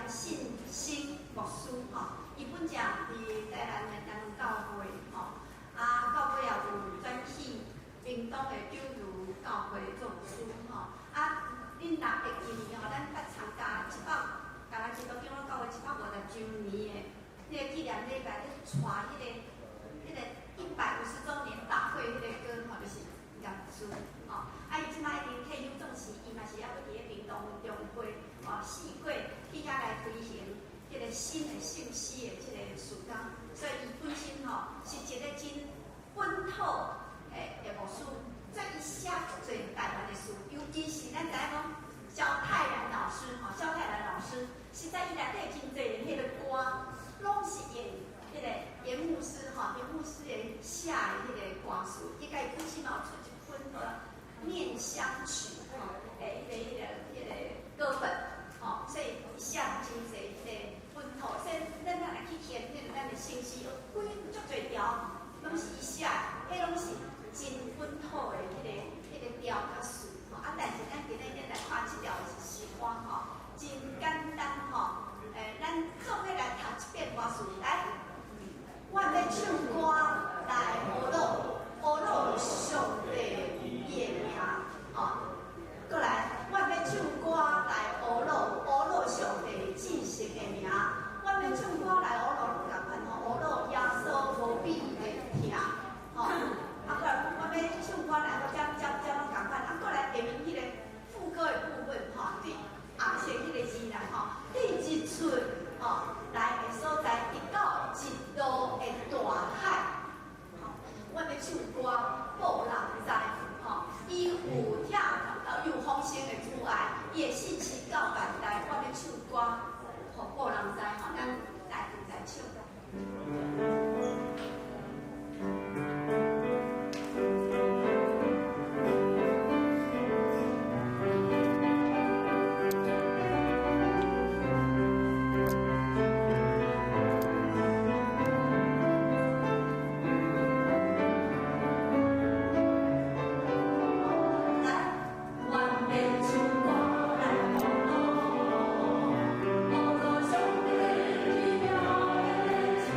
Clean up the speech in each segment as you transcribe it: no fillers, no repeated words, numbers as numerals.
信興牧師吼，伊本正佇台南的南教會吼，啊，到尾也有轉去屏東的九如教會做牧師吼。啊，恁若會記得吼，咱捌參加一百，台灣基督長老教會150周年的彼個紀念禮拜，咧帶彼個150周年大會彼個歌吼，就是嚴牧師吼。啊，伊這擺已經退休，總是伊嘛是猶閣佇咧屏東中會吼，四季去遐來推行彼個新的聖詩的這個事工，所以伊本身吼是一個真本土的牧師，所以伊寫足濟台灣的詩，尤其是咱知影講蕭泰然老師吼，蕭泰然老師實在伊內底真濟的彼個歌，攏是用彼個嚴牧師吼，嚴牧師的寫的彼個歌詞，伊家己本身嘛有出一本個《念鄉曲》吼，彼個歌本，吼，所以伊寫真濟彼個本土，所以咱若來去聽彼個咱的聖詩，有幾足濟條，攏是伊寫的，彼攏是真本土的彼個調佮詞吼。啊，但是咱今日來看這條是詩歌吼，真簡單吼。咱做伙來讀一遍歌詞，來，我欲唱歌來呵咾，呵咾上帝伊的名，吼，閣來，我欲唱歌來呵咾，呵咾上帝至聖的名。我欲唱歌來呵咾，攏仝款吼，呵咾耶穌無比的疼，吼。啊，閣來，我欲唱歌來，我遮遮遮攏仝款。啊，閣來下面彼個副歌的部分，吼，對紅色彼個字來，吼，對日出，吼，來的所在，直到日落的大海，吼，我欲唱歌，予人知，吼，伊有疼，有豐盛的慈愛，伊的信實到萬代，我欲唱歌，予予人知，吼，咱來來唱。來，我欲唱歌來呵咾，呵咾上帝奇妙的疼。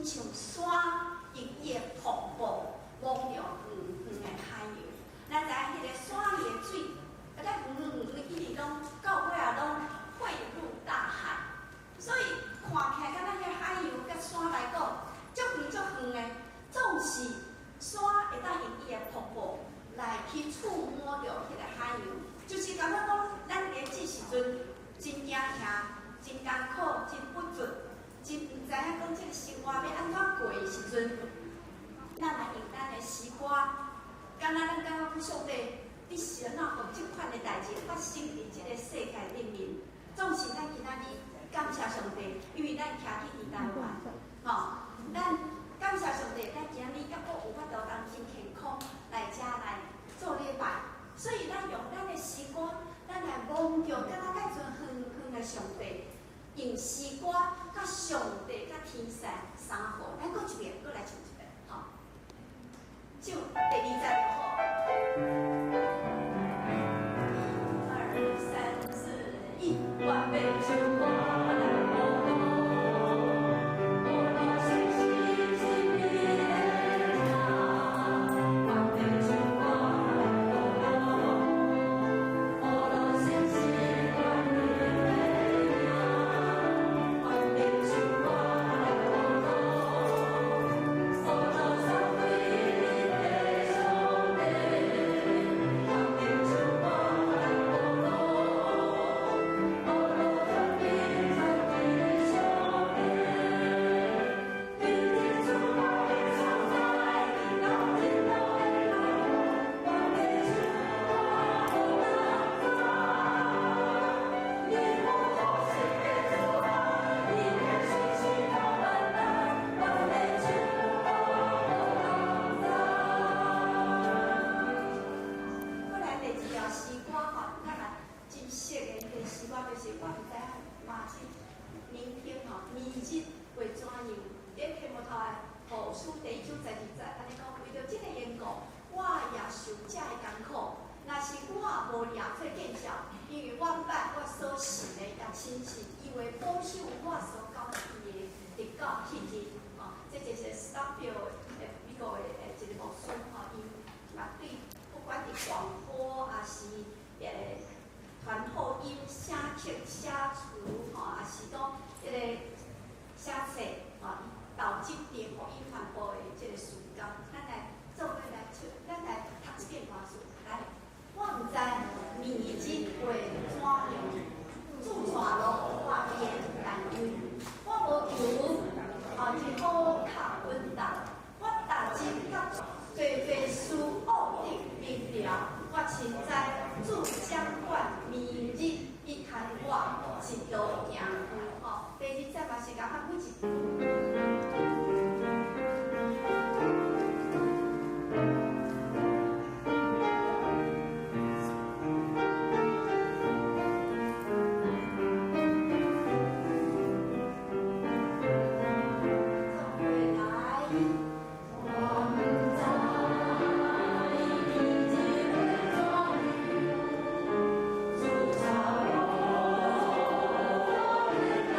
親像山用伊的瀑布摸著遠遠的海洋。咱知影彼個山裡的水，啊，咱遠遠遠一直攏到尾仔攏匯入大海，所以看起來敢若彼個海洋佮山來講，足遠足遠的，總是山會當用伊的瀑布來去觸摸著彼個海洋，就是感覺講，咱佇這時陣真驚嚇、真艱苦、真不足、真毋知影講這個生活欲按怎過的時陣，咱來用咱的詩歌，敢若咱感覺講上帝，你是按怎予這款的代誌發生佇這個世界頂面？總是咱今仔日感謝上帝，因為咱徛起佇台灣，吼，咱感謝上帝，咱今仔日猶閣有法度當真健康來遮來做禮拜，所以咱用咱的詩歌，咱來望著敢若蓋陣遠遠的上帝，用詩歌佮上帝佮天使相和，咱閣一遍，閣來唱一遍，吼，唱第二節就好。一二三四，一，懸白唱歌來報道，報道是神秘的名，懸白唱歌來報道，報道是神秘的名，懸白唱歌來報道，報道三位一體的上帝，懸白唱歌來報道，報道全能全知的上帝，佇這主愛的所在，到盡頭的路，懸白唱歌無人知。你有好心的主啊，你的信實到萬代，懸白唱歌無人知。過來第一條詩歌吼，咱嘛真熟的彼個詩歌，就是我毋知影嘛是明天吼，明日會怎樣？佇提摩太後書第一章十二節，按呢講，為著這個緣故，我也受這个艱苦。若是我無掠做見笑，因為我毋捌我所信的，也親信伊會保守我所交予伊的，直到彼日。吼，這就是 Stutfield 的美國的一個牧師吼，伊嘛對不管佇廣播抑是團後音寫曲寫詞吼，抑是講彼個寫冊吼，投入佇福音傳播的這個事工，咱來做伙來唱，咱來讀這遍歌詞來。我毋知明日會怎樣，主帶路我免擔憂，我無求吼一好較穩當，我逐日佮濟濟事惡的明了，我深知主掌管明日，伊牽我一路行遠吼。第二節嘛是共款，每一。做伙來。我毋知明日會怎樣，主帶路我免擔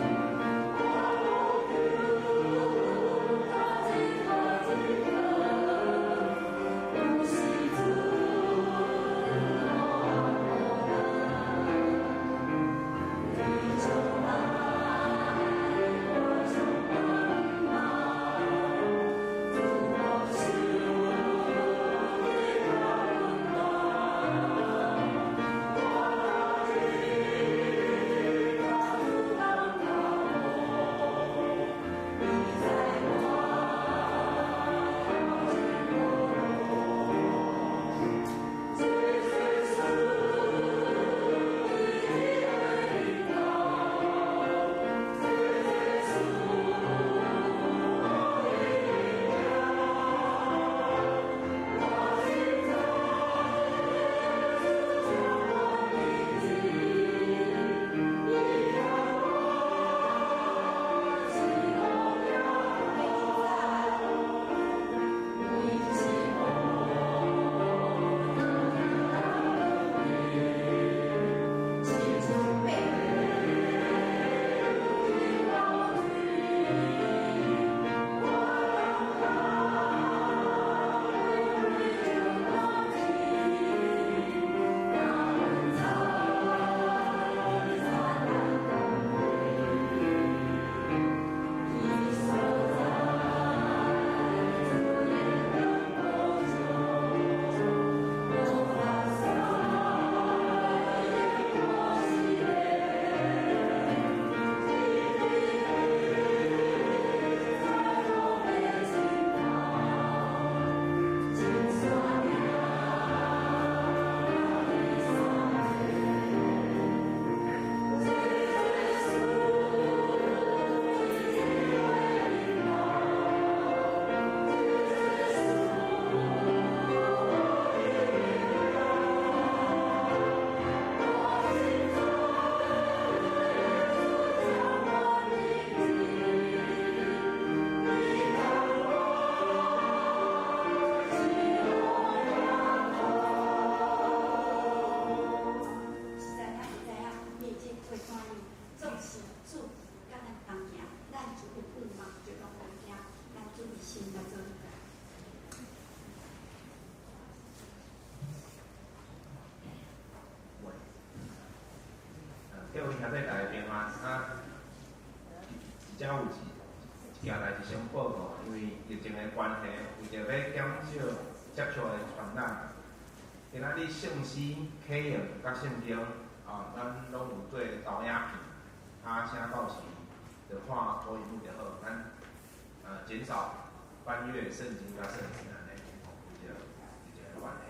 憂。兄弟大家平安。啊，一只有一件代誌先報告，因為疫情的關係，為著欲減少接觸的傳染，今仔日聖詩、啟用佮聖經，啊，咱攏有做投影片，啊，請到時就看投影幕就好。咱減少翻閱聖經佮聖詞按呢，吼，為著疫情的關係。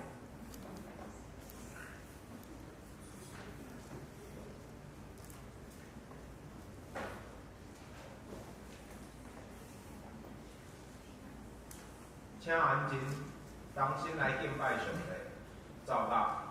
請安靜，同心來敬拜上帝，奏樂。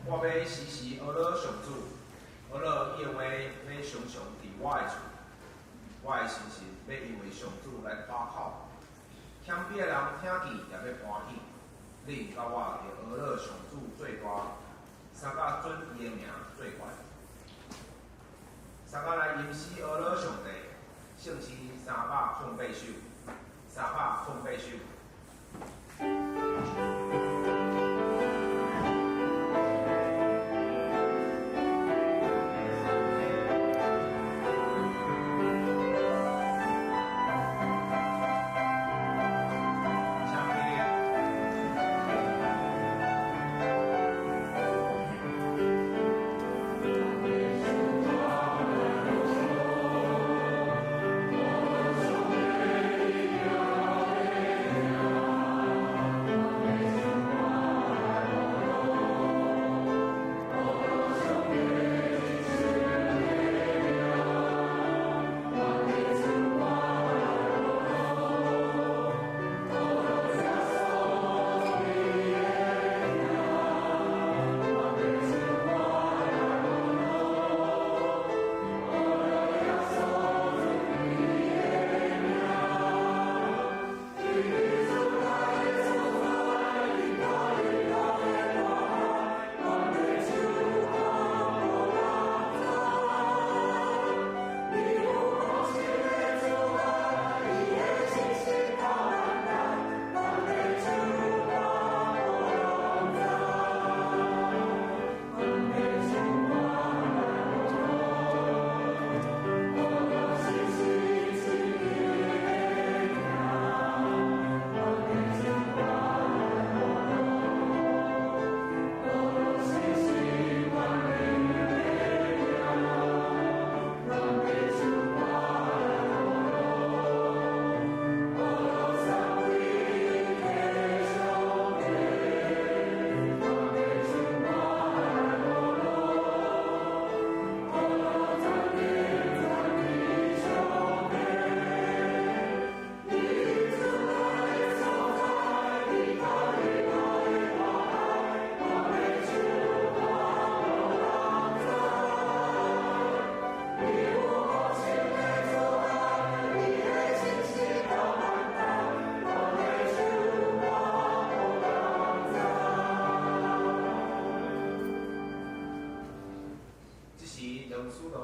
我欲時時呵咾上主，呵咾伊的話欲常常佇我的喙，我的心神欲因為上主來誇口。謙卑的人聽見也欲歡喜。恁佮我著呵咾上主做大，相佮尊伊的名做懸。相佮來吟詩呵咾上帝，聖詩308首，308首。請起立。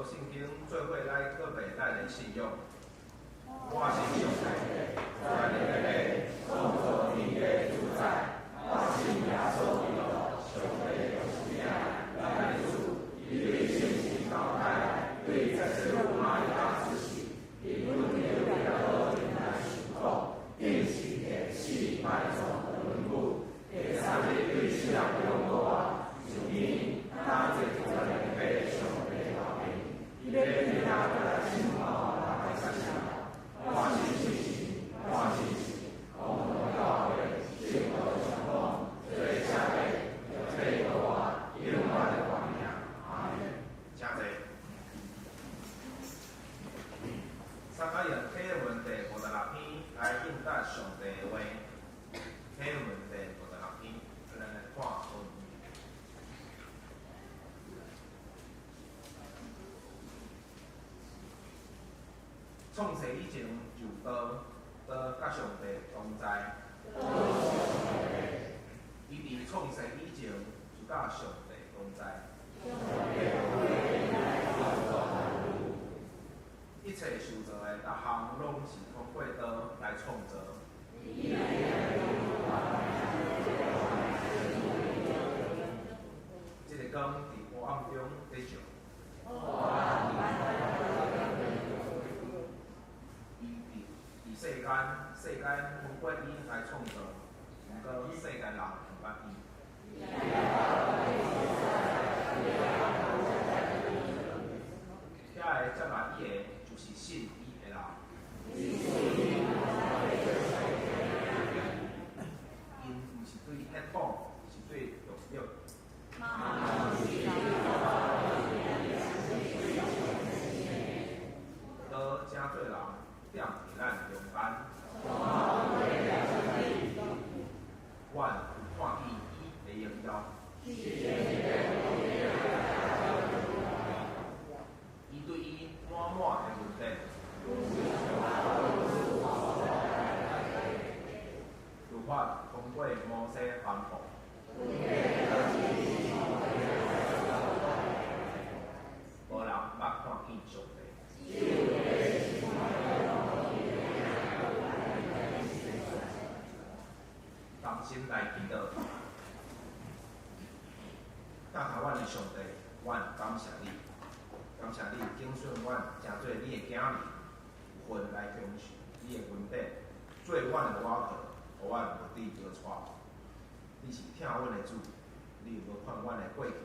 聖經做伙來告白咱的信仰。我信上帝，全能的父，創造天地主宰。我信耶穌基督，上帝獨生子，咱的主，伊對聖神投胎，對十聖母瑪利亞出世，因阮基督耶穌來受苦，釘十字架死埋葬淪骨，第三日對死人中復活，上天，踏坐全能的父上帝右邊，伊欲轉來審判活甲死人。我信聖神，我信公同教會，聖徒相通，罪赦免，肉體復活，永遠的活命。阿門。請坐。撒迦用啟文第56篇來應答上帝的話。啟文第五十六篇，咱來看文。創世以前就有道，道佮上帝同在。伊佇創世以前就佮上帝同在。一切受造的逐項攏是通過道來創造。這个光佇黑暗中咧照。伊佇世間，世間通過伊來創造，毋過世間人毋捌伊。遐个接納伊的，就是信伊的人。𪜶毋是對血統，是對肉欲。道成做人，踮佇咱中間。阮有看見伊的榮耀。伊對伊滿滿的恩典。律法通過摩西頒布。無人捌看見上帝。同心來祈禱。教導阮的上帝，阮感謝你，感謝你揀選阮成做你的囝兒，有份來享受你的恩典，做阮的倚靠，予阮無致搖掣。你是疼阮的主，你無看阮的過去，就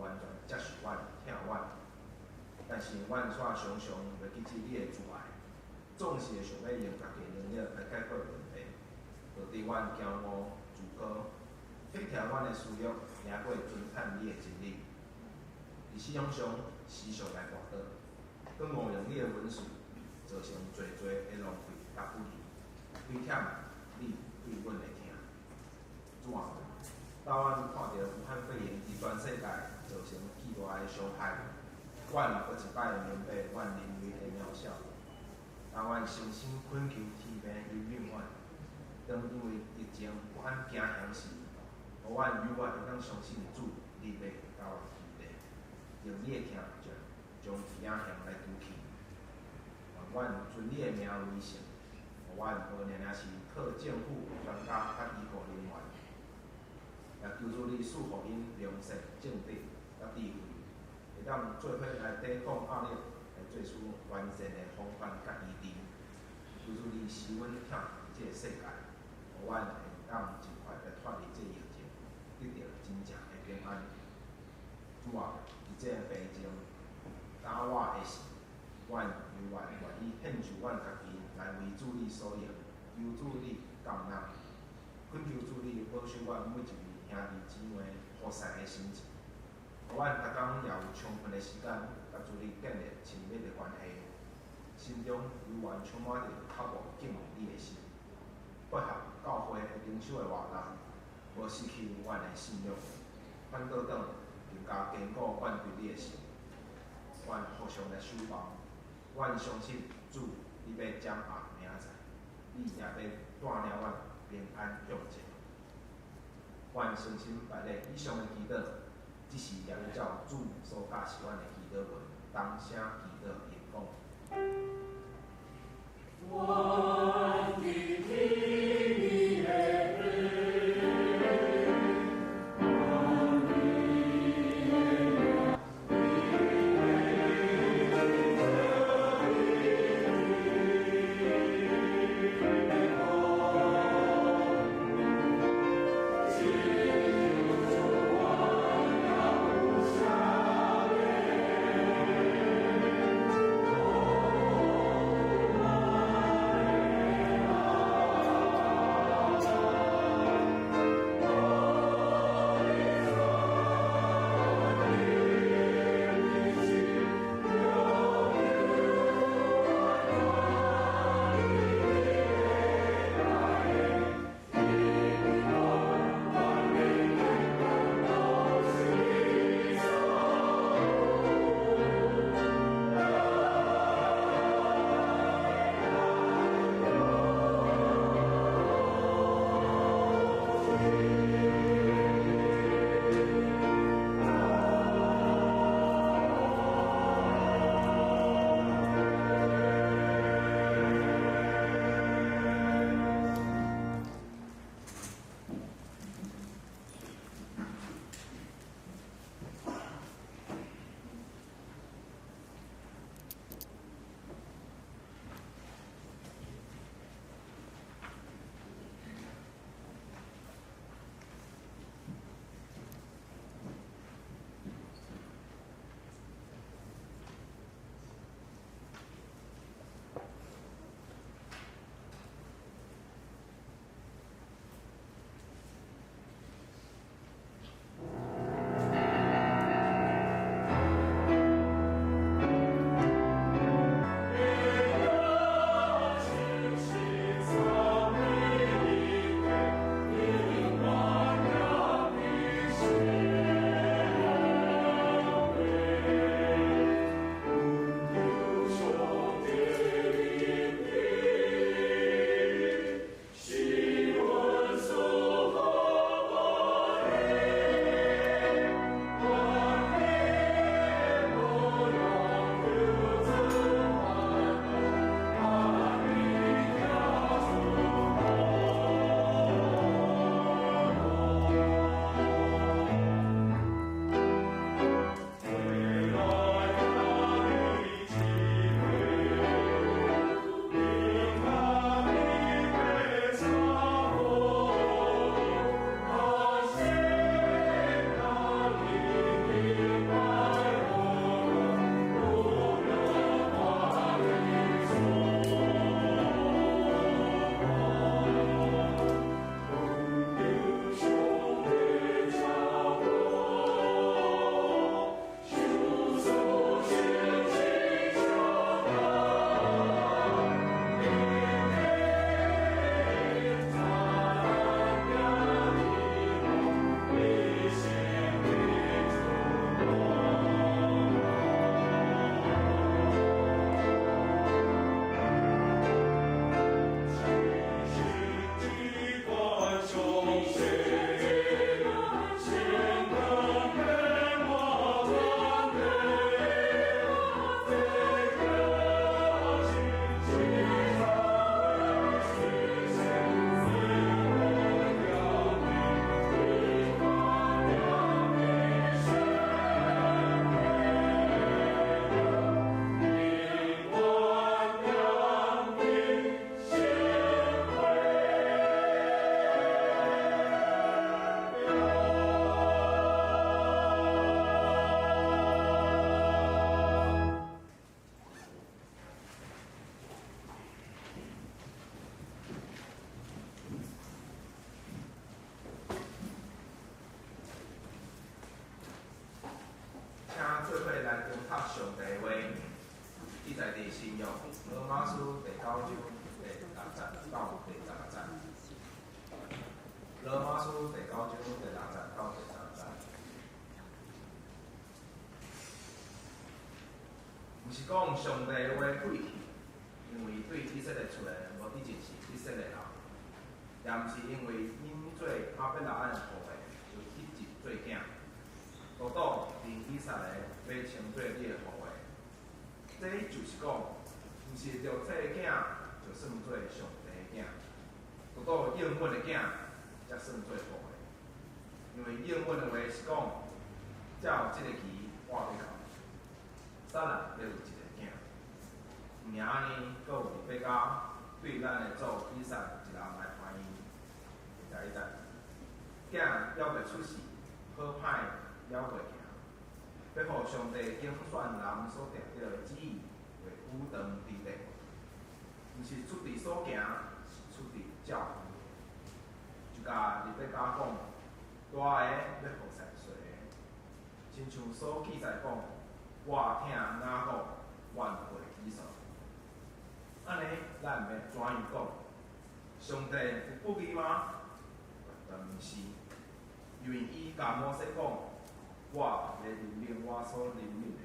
完全接受阮、疼阮。但是阮卻常常袂記起你的慈愛，總是會想欲用家己的能力來解決問題，導致阮驕傲自高，撇掉阮的私欲，贏過遵探你的真理。佇信仰上時常來跋倒，閣誤用你的恩賜，造成濟濟的浪費佮不義，虧欠你對阮的疼。主啊，當阮看著武漢肺炎佇全世界造成巨大的傷害，阮閣一擺明白阮人類的渺小。當阮誠心懇求天父憐憫阮，當因為疫情不安驚惶時，予阮猶原會當相信主，你欲共阮醫治，用你的疼將將驚惶來除去。願阮尊你的名為聖，予阮無爾爾是靠政府、專家佮醫護人員，也求主你賜予𪜶良善、正直佮智慧，會當做伙來抵擋壓力，來做出完善的防範佮醫治。求主你使阮疼這个世界，予阮會當盡快來脫離這疫情，得著真正的平安。主啊，佇這个病情早晚的時，阮猶原願意獻上阮家己來為主你所用，求主你接納，懇求主你保守阮每一位兄弟姊妹和善的心情，予阮逐工也有充分的時間，佮主你建立親密的關係，心中猶原充滿著渴慕敬畏你的心，配合教會的靈修的活動，無失去阮的信仰，反倒轉更加堅固阮對你的心。阮互相來守望，阮相信主，你欲掌握明仔載，你也欲帶領阮平安向前。阮誠心拜禮以上的祈禱，只是按照主所教示阮的祈禱文，答同聲祈禱，伊講。做伙來中讀上帝話，記載佇新約羅馬書第九章第六節到第十節。羅馬書第九章第六節到第十節。毋是講上帝話廢去，因為對以色列出來無一定是以色列人，也毋是因為恁做亞伯拉罕的後裔就一直做囝。倒倒連以撒咧欲稱做你的後裔，這就是講，毋是肉體的囝，就算做上帝的囝；得到應允的囝，才算做父的。因為應允的話是講，照這個期活欲到，撒拉欲有一个囝。毋爾呢，閣有利百加對咱的祖以撒一人來還伊。21節，囝猶未出世，好歹猶未行，欲予上帝揀選人所定著的旨意會有當佇地，毋是出佇所行，是出佇照顧。就共利百加講，大个欲服侍細个，親像所記載講，我疼雅各，怨恨以掃。按呢，咱欲怎樣講？上帝有不義嗎？絕對毋是，因為伊共摩西講，我欲憐憫我所憐憫的，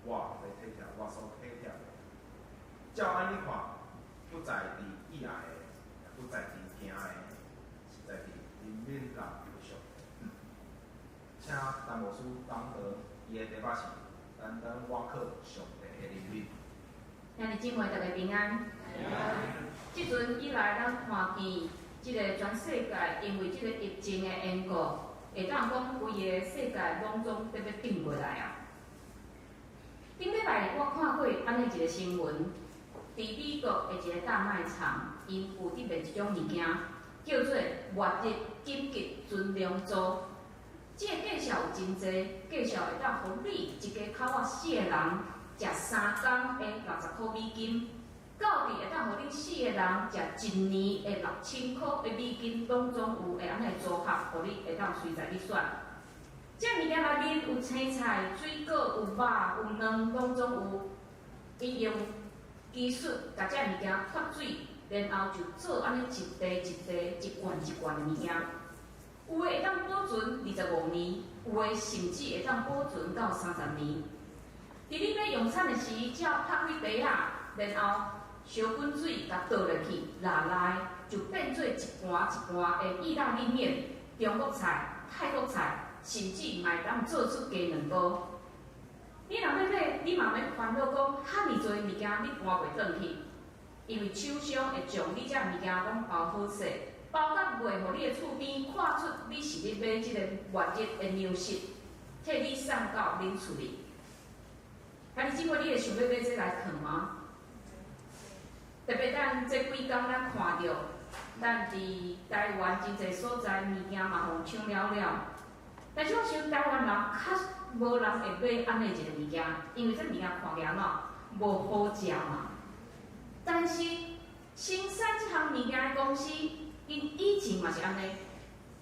我欲體貼我所體貼的。照按呢看，不在佇意愛的，也不在佇行的，是在佇憐憫人的上帝。請陳牧師講道，伊的題目是單單倚靠上帝的憐憫。兄弟姊妹，大家平安。這陣以來，咱看見這个全世界因為這个疫情的緣故，會當講規个世界攏總欲轉過來啊。頂禮拜我看過按呢一个新聞，佇美國的一个大賣場，𪜶有佇賣一種物件，叫做末日緊急存糧組。這个介紹有真濟，介紹會當予你一家口仔四个人食3工的60箍美金，到佇會當予恁四个人食一年的6000箍的美金，攏總有會按呢組合，予你會當隨在你選。這物件內面有青菜、水果、有肉、有卵，攏總有。伊用技術共這物件脫水，然後就做按呢一袋一袋、一罐一罐的物件。有的會當保存25年，有的甚至會當保存到30年。佇你欲用餐的時，只要拍開袋仔，然後燒滾水共倒入去，拉來就變做一盤一盤的義大利麵、中國菜、泰國菜，甚至嘛會當做出雞卵糕。你若欲買，你嘛免煩惱講遐爾濟物件你搬袂轉去，因為廠商會將你這物件攏包好勢，包甲袂予你的厝邊看出你是咧買這个末日的糧食，替你送到恁厝裡。兄弟姊妹，你會想欲買這來囥嗎？特別咱這幾工咱看著，咱佇台灣真濟所在物件嘛予搶了了。但是我想台灣人較無人會買按呢一个物件，因為這物件看起來按怎無好食嘛。但是生產這項物件的公司，𪜶以前嘛是按呢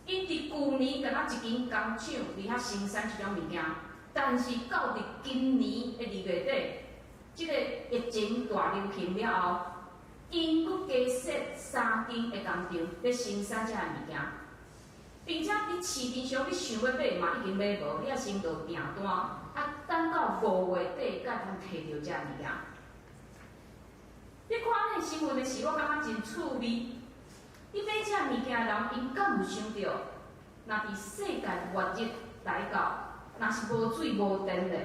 ，𪜶佇舊年敢若一間工廠佇遐生產這種物件，但是到佇今年的2月底，這个疫情大流行了後，𪜶閣加設三間的工廠咧生產這个物件，並且佇市面上你想欲買嘛已經買無，你愛先落訂單，啊等到5月底才通提著這个物件。你看那新聞的時，我感覺真趣味。你買這个物件的人，𪜶敢有想著，若佇世界末日來到，若是無水無電的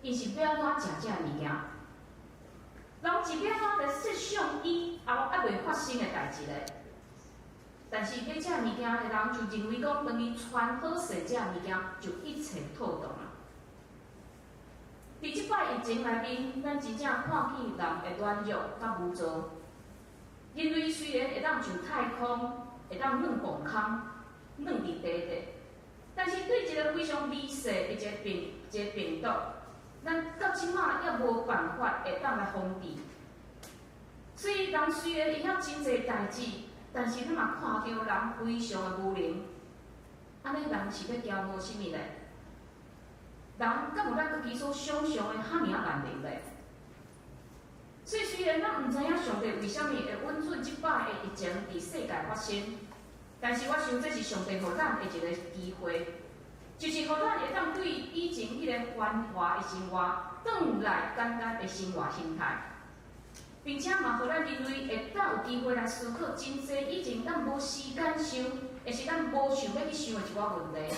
，𪜶是欲按怎食這个物件？人是欲按怎來設想以後猶未發生的代誌咧？但是買這个物件的人就認為講，當伊穿好勢這个物件，就一切妥當啊。佇這擺疫情內面，咱真正看見人的軟弱佮無助。人類雖然會當上太空，會當軟磅空、軟佇地底，但是對一个非常微細的一个病毒，咱到這馬猶無辦法會當來防治。所以人雖然會曉真濟代誌，但是咱嘛看著人非常的無能。按呢人是欲驕傲啥物咧？人敢有咱家己所想像的遐爾仔萬能咧？所以雖然咱毋知影上帝為啥物會允准這擺的疫情佇世界發生，但是我想這是上帝予咱的一个機會，就是予咱會當對以前彼个繁華的生活，轉來簡單的生活形態，並且嘛，予咱人類會當有機會來思考真濟以前咱無時間想，抑是咱無想欲去想的一寡問題。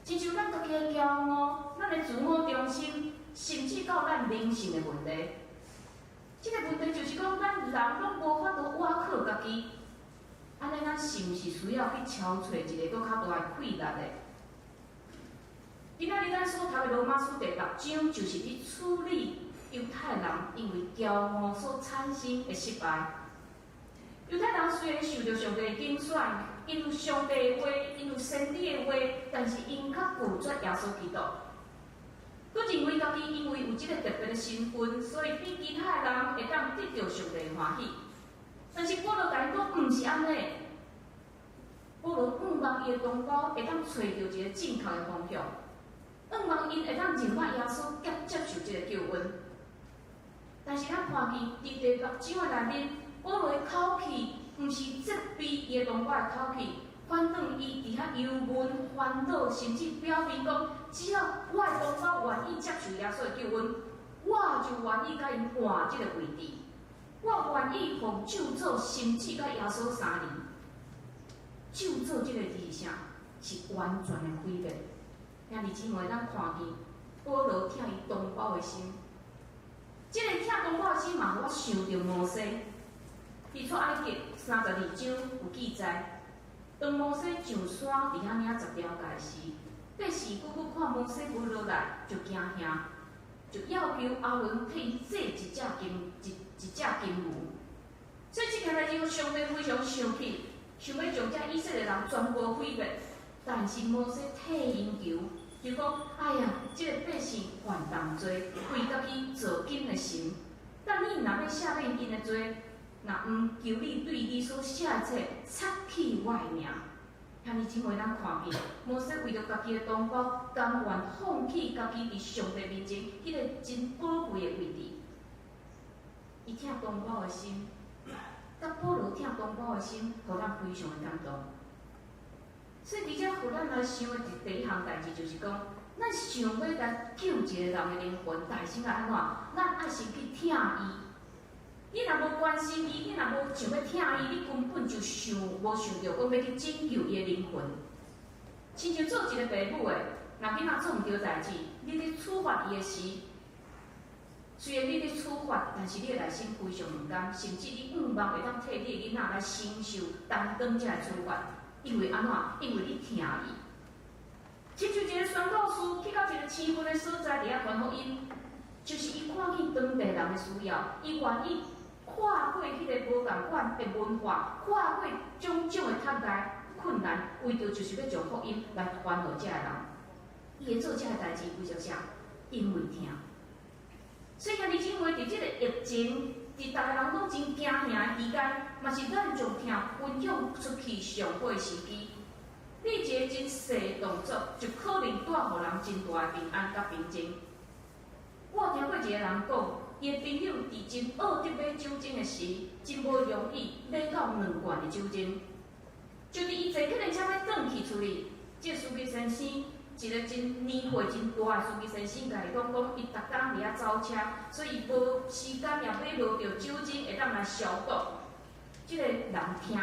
親像咱家己的驕傲，咱的自我中心，甚至到咱靈性的問題。這個問題就是講，咱人攏無法度倚靠家己，按呢，咱是毋是需要去敲揣一个閣較大的氣力的？今仔日咱所讀的羅馬書第六章，就是佇處理猶太人因為驕傲所產生的失敗。猶太人雖然受著上帝的揀選，𪜶有上帝的話，𪜶有先知的話，但是𪜶較拒絕耶穌基督。閣認為家己因為有這个特別的身份，所以比其他的人會當得著上帝的歡喜。但是保羅共𪜶講，毋是按呢。保羅向望伊的同胞會當揣著一個正確的方向，向望𪜶會當認捌耶穌，佮接受這个救恩。但是咱看見佇第六章的內面，保羅的口氣毋是責備伊的同胞的口氣，反轉伊佇遐憂悶、煩惱，甚至表明講，只要我的同胞願意接受耶穌的救恩，我就願意共𪜶換這個位置，我願意予咒詛，甚至佮耶穌相離。咒詛這個字是啥？是完全的毀滅。兄弟姊妹，咱看見保羅疼伊同胞的心，這个疼同胞的心嘛，予我想著摩西。佇出埃及32章有記載，當摩西上山佇遐領十條誡時，百姓久久看摩西無落來，就驚嚇，就要求亞倫替伊製一隻金一一隻金牛。所以這件代誌，上帝非常生氣，想欲將這以色列人全部毀滅。但是摩西替𪜶求，就講：哎呀，這个百姓犯重罪，為家己造金的神。但你若欲赦免𪜶的罪，若毋求你對你所寫的冊擦去我的名。兄弟姊妹，咱看見摩西為著家己的同胞，甘願放棄家己佇上帝面前彼個真寶貴的位置。伊疼同胞的心，佮保羅疼同胞的心，予咱非常的感動。所以，佇遮予咱來想的第一項代誌，就是講，咱想欲來救一個人的靈魂，代先愛按怎？咱愛先去疼伊。你若無關心伊，你若無想欲疼伊，你根本就想無想著講欲去拯救伊的靈魂。親像做一個爸母的，若囡仔做毋著代誌，你咧處罰伊的時，雖然你咧處罰，但是你的內心非常毋甘，甚至你向望會當替你的囡仔來承受擔當這个處罰，因為按怎？因為你疼伊。親像一個宣教士去到一個生分的所在，佇遐傳福音，就是伊看見當地人的需要，伊願意跨過彼个無仝款的文化，跨過種種的窒礙困難，為著就是欲將福音來傳予這个人。伊會做這个代誌，為著啥？因為疼。所以兄弟姊妹，佇這個疫情，佇逐个人攏真驚嚇的期間，嘛是咱將疼分享出去上好的時機。你一个真細動作，就可能帶予人真大的平安佮平靜。我聽過一個人講，伊的朋友佇真惡得買酒精的時，真無容易買到兩罐的酒精。就佇伊坐計程車欲轉去厝裡，這個司機先生，一個真年歲真大的司機先生，共伊講講，伊逐工佇遐走車，所以伊無時間也買無著酒精會當來消毒。這个人聽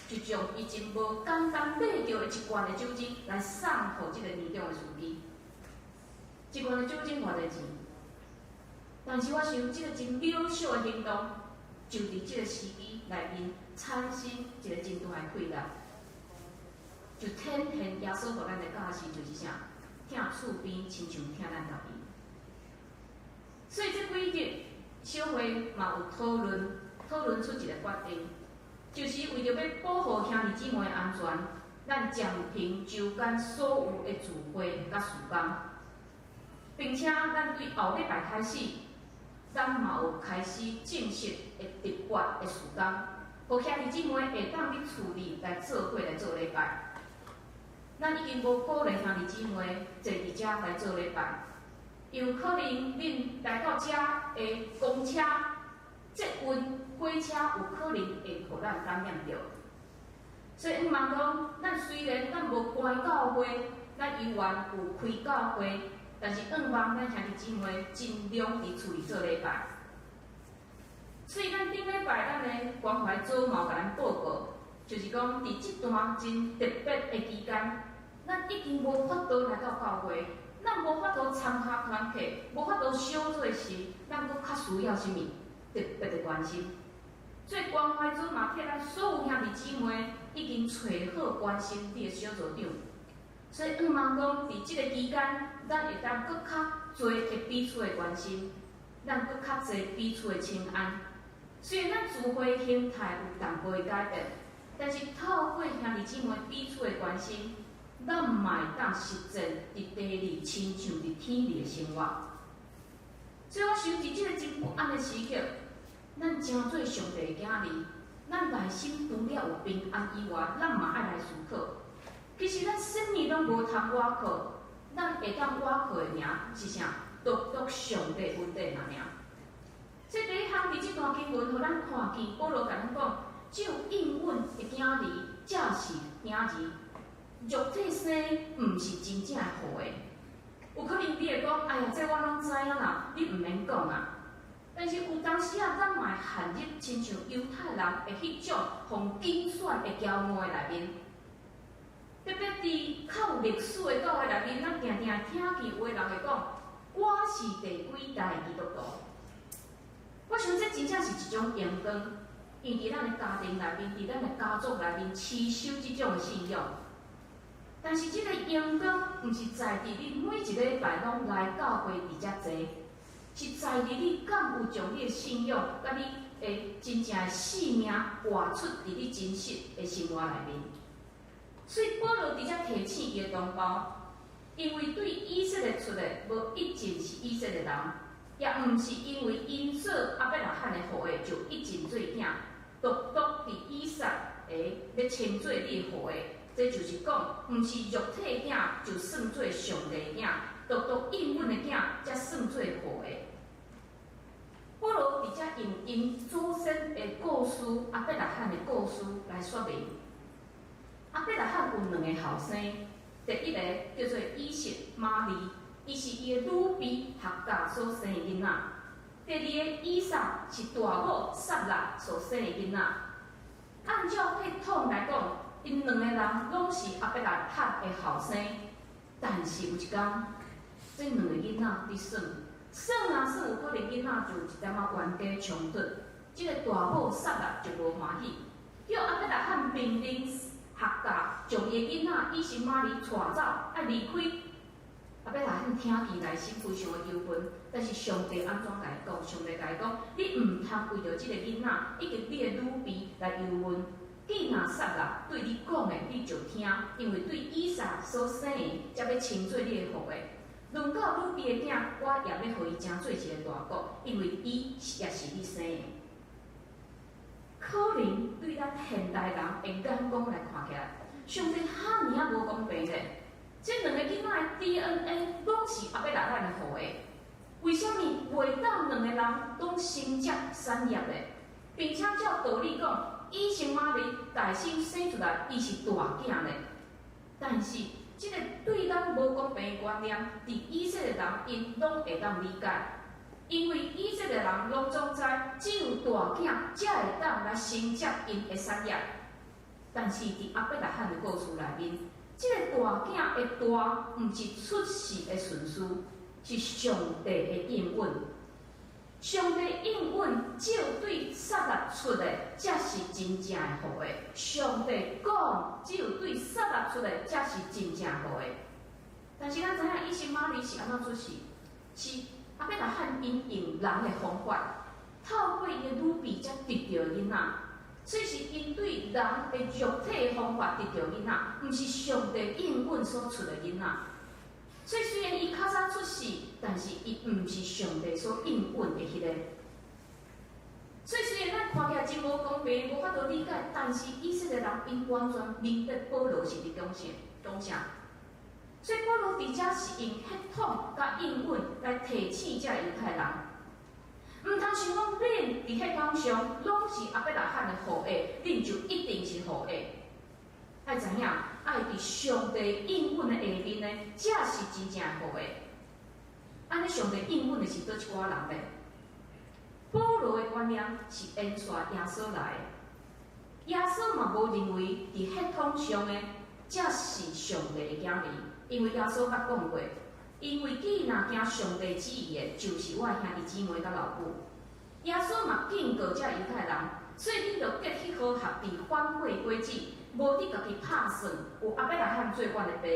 去，就將伊真無簡單買著的一罐的酒精來送予這个年長的司機。一罐的酒精偌濟錢？但是我想，這个真渺小的行動，就佇這个時機內面產生一個真大的氣力，就顯現耶穌予咱的教示就是啥？疼厝邊親像疼咱家己。所以這幾日小會嘛有討論，討論出一個決定，就是為著欲保護兄弟姊妹的安全，咱暫停周間所有的聚會佮事工，並且咱對後禮拜開始，咱嘛有開始正式的特別的事工，予兄弟姊妹會當佇厝裡來做伙來做禮拜。咱已經無鼓勵兄弟姊妹坐佇遮來做禮拜，有可能恁來到遮的公車、捷運、火車有可能會予咱感染著。所以向望講，咱雖然咱無關教會，咱猶原有開教會，但是向望咱兄弟姊妹盡量佇厝裡做禮拜。所以咱頂禮拜咱的關懷組嘛有共咱報告，就是講佇這段真特別的期間，咱已經無法度來到教會，咱無法度參加團契，無法度小組時，咱閣較需要啥物特別的關心。所以關懷組嘛，替咱所有兄弟姊妹已經揣好關心你的小組長。所以向望講，佇這个期間，咱會當閣較濟的彼此的關心，咱閣較濟彼此的請安。雖然咱聚會形態有淡薄的改變，但是透過兄弟姊妹彼此的關心，咱嘛會當實踐佇地裡親像佇天裡的生活。所以我想，佇這个真不安的時刻，咱成做上帝的囝兒，咱內心除了有平安以外，咱嘛愛來思考。其實咱啥物攏無通倚靠，咱會當倚靠的爾是啥？獨獨上帝恩典爾。所以第一項佇這段經文，予咱看見保羅共咱講，只有應允的囝兒，才是囝兒。肉體生毋是真正的後裔。有可能你會講，哎呀，這我攏知影啦，你毋免講啊。但是有當時啊，咱嘛會陷入親像猶太人的彼種予揀選的驕傲的內面。特別佇較有歷史的教會內面，咱定定聽見有的人會講，我是第幾代基督徒。我想這真正是一種榮光，因為佇咱的家庭內面，佇咱的家族內面持守這種的信仰。但是這个榮光，毋是在佇你每一禮拜攏來教會佇遮坐，是在佇你敢有將你的信仰，佮你的真正的生命活出佇你真實的生活內面。所以保羅佇遮提醒伊的同胞，因為對以色列出的無一定是以色列人，也毋是因為𪜶做亞伯拉罕的後裔就一定做囝，獨獨佇以撒會欲稱做你的後裔，這就是講，毋是肉體囝就算做上帝囝，獨獨應允的囝才算做後裔。保羅佇遮用𪜶祖先的故事，亞伯拉罕的故事來說明。亞伯拉罕有兩个後生，第一个叫做以實瑪利，伊是伊的女婢夏甲所生的囡仔；第二个以撒是大某撒拉所生的囡仔。按照血統來講，𪜶兩个人攏是亞伯拉罕的後生，但是有一工，這兩个囡仔佇耍，耍啊耍，有可能囡仔就有一點仔冤家衝突，這个大某撒拉就無歡喜，叫亞伯拉罕命令夏甲將伊的囡仔以實瑪利帶走，愛離開。亞伯拉罕聽見內心非常的憂悶，但是上帝按怎共伊講？上帝共伊講：你毋通為著這个囡仔以及你的女婢來憂悶。既若撒拉對你講的，你就聽，因為對以撒所生的，才欲稱做你的後裔。論到女婢的囝，我也欲予伊成做一个大國，因為伊也是你生的。可能對咱現代人的眼光來看起來，上帝遐爾仔無公平咧。這兩个囡仔的 DNA 攏是亞伯拉罕的後裔，為啥物袂當兩個人攏承接產業咧？並且照道理講，以實瑪利大先生出來，伊是大囝咧。但是，這个對咱無公平的觀念，佇以色列人𪜶攏會當理解，因為以色列人攏總知，只有大囝才會當來承接𪜶的產業。但是，佇亞伯拉罕的故事內面，這个大囝的大，毋是出世的順序，是上帝的應允。上帝應允，只有對撒拉出的，才是真正的後裔。上帝講，只有對撒拉出的，才是真正後裔。但是咱知影，以實瑪利是按怎出世？是亞伯拉罕𪜶用人的方法，透過伊的女婢才得著囡仔。所以是𪜶對人的肉體的方法得著囡仔，毋是上帝應允所出的囡仔。所以雖然伊較早出世，但是伊毋是上帝所應允的彼个。所以雖然咱看起來真無公平，無法度理解，但是以色列人𪜶完全明白保羅是佇講啥，講啥。所以保羅佇遮是用血統佮應允來提醒這猶太人，毋通想講恁佇血統上攏是亞伯拉罕的後裔，恁就一定是後裔。愛知影，愛佇上帝應允的下面呢，才是真正的後裔。按呢，上帝應允的是佗一寡人咧？保羅的觀念是延續耶穌來的，耶穌嘛無認為佇血統上的才是上帝的囝兒，因為耶穌捌講過，因為既若行上帝旨意的，就是我的兄弟姊妹佮老母。耶穌嘛警告這猶太人，所以恁著結彼好合佇反悔果子，無你家己拍算，有亞伯拉罕做阮的爸。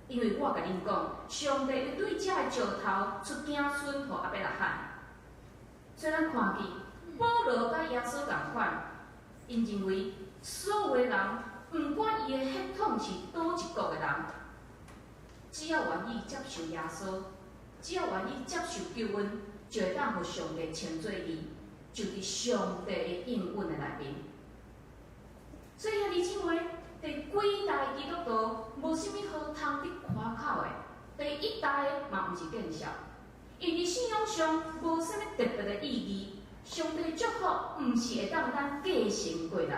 因為我共恁講，上帝會對這个石頭出子孫予亞伯拉罕。所以咱看見保羅佮耶穌仝款，𪜶認為所有的人，毋管伊的血統是佗一國的人，只要願意接受耶穌，只要願意接受救恩，就會當予上帝稱做義，就佇上帝的應允的內面。所以兄弟姊妹，第幾代基督徒無啥物好通得誇口的，第一代嘛毋是見笑，因為信仰上無啥物特別的意義。上帝祝福毋是會當咱繼承過來的，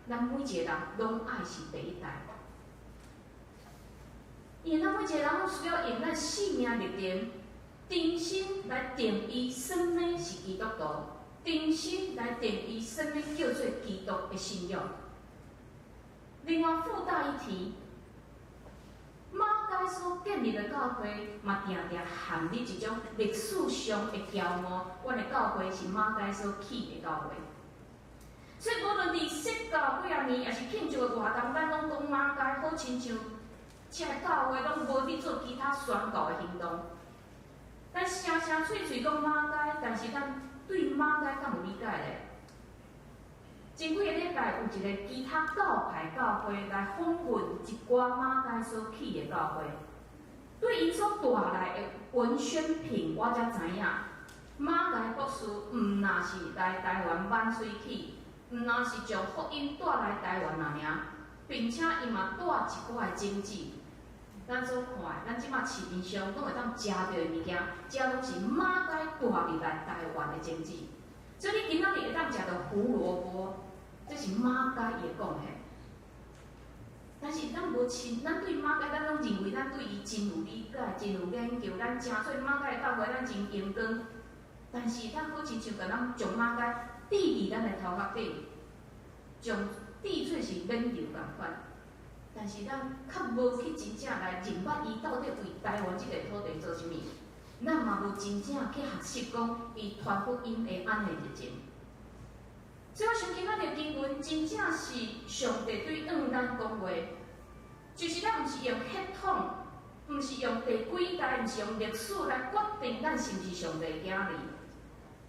咱每一個人攏愛是第一代。因為咱每一個人攏需要用咱生命歷程，重新來定義啥物是基督徒，重新來定義啥物叫做基督的信仰。另外附帶一提，馬偕所建立的教會嘛，定定陷入一種歷史上的驕傲。阮的教會是馬偕所起的教會，所以無論佇釋教幾仔年，抑是慶祝的活動，咱攏講馬偕，好親像這个教會攏無佇做其他宣告的行動。咱聲聲喙喙講馬偕，但是咱對馬偕敢有理解咧？前幾个禮拜有一个其他教派教會來訪問一寡馬偕所起的教會，對𪜶所帶來的文宣品，我才知影，馬偕博士毋若是來台灣挽喙齒，毋若是將福音帶來台灣爾爾，並且伊嘛帶一寡的種子。咱所看的，咱這馬市面上攏會當食著的物件，這攏是馬偕帶入來台灣的種子。所以你今仔日會當食著胡蘿蔔，這是馬偕伊的貢獻。但是咱無親，咱對馬偕，咱攏認為咱對伊真有理解，真有研究，咱誠做馬偕的教會，咱真榮光。但是咱好親像共咱將馬偕釘佇咱的頭殼頂，將釘做是免油仝款。但是咱較無去真正來認捌伊到底為台灣這塊土地做啥物，咱嘛無真正去學習講伊傳福音的按呢熱情。所以我想今仔日經文真正是上帝對向咱講話，就是咱毋是用血統，毋是用第幾代，毋是用歷史來決定咱是毋是上帝的囝兒。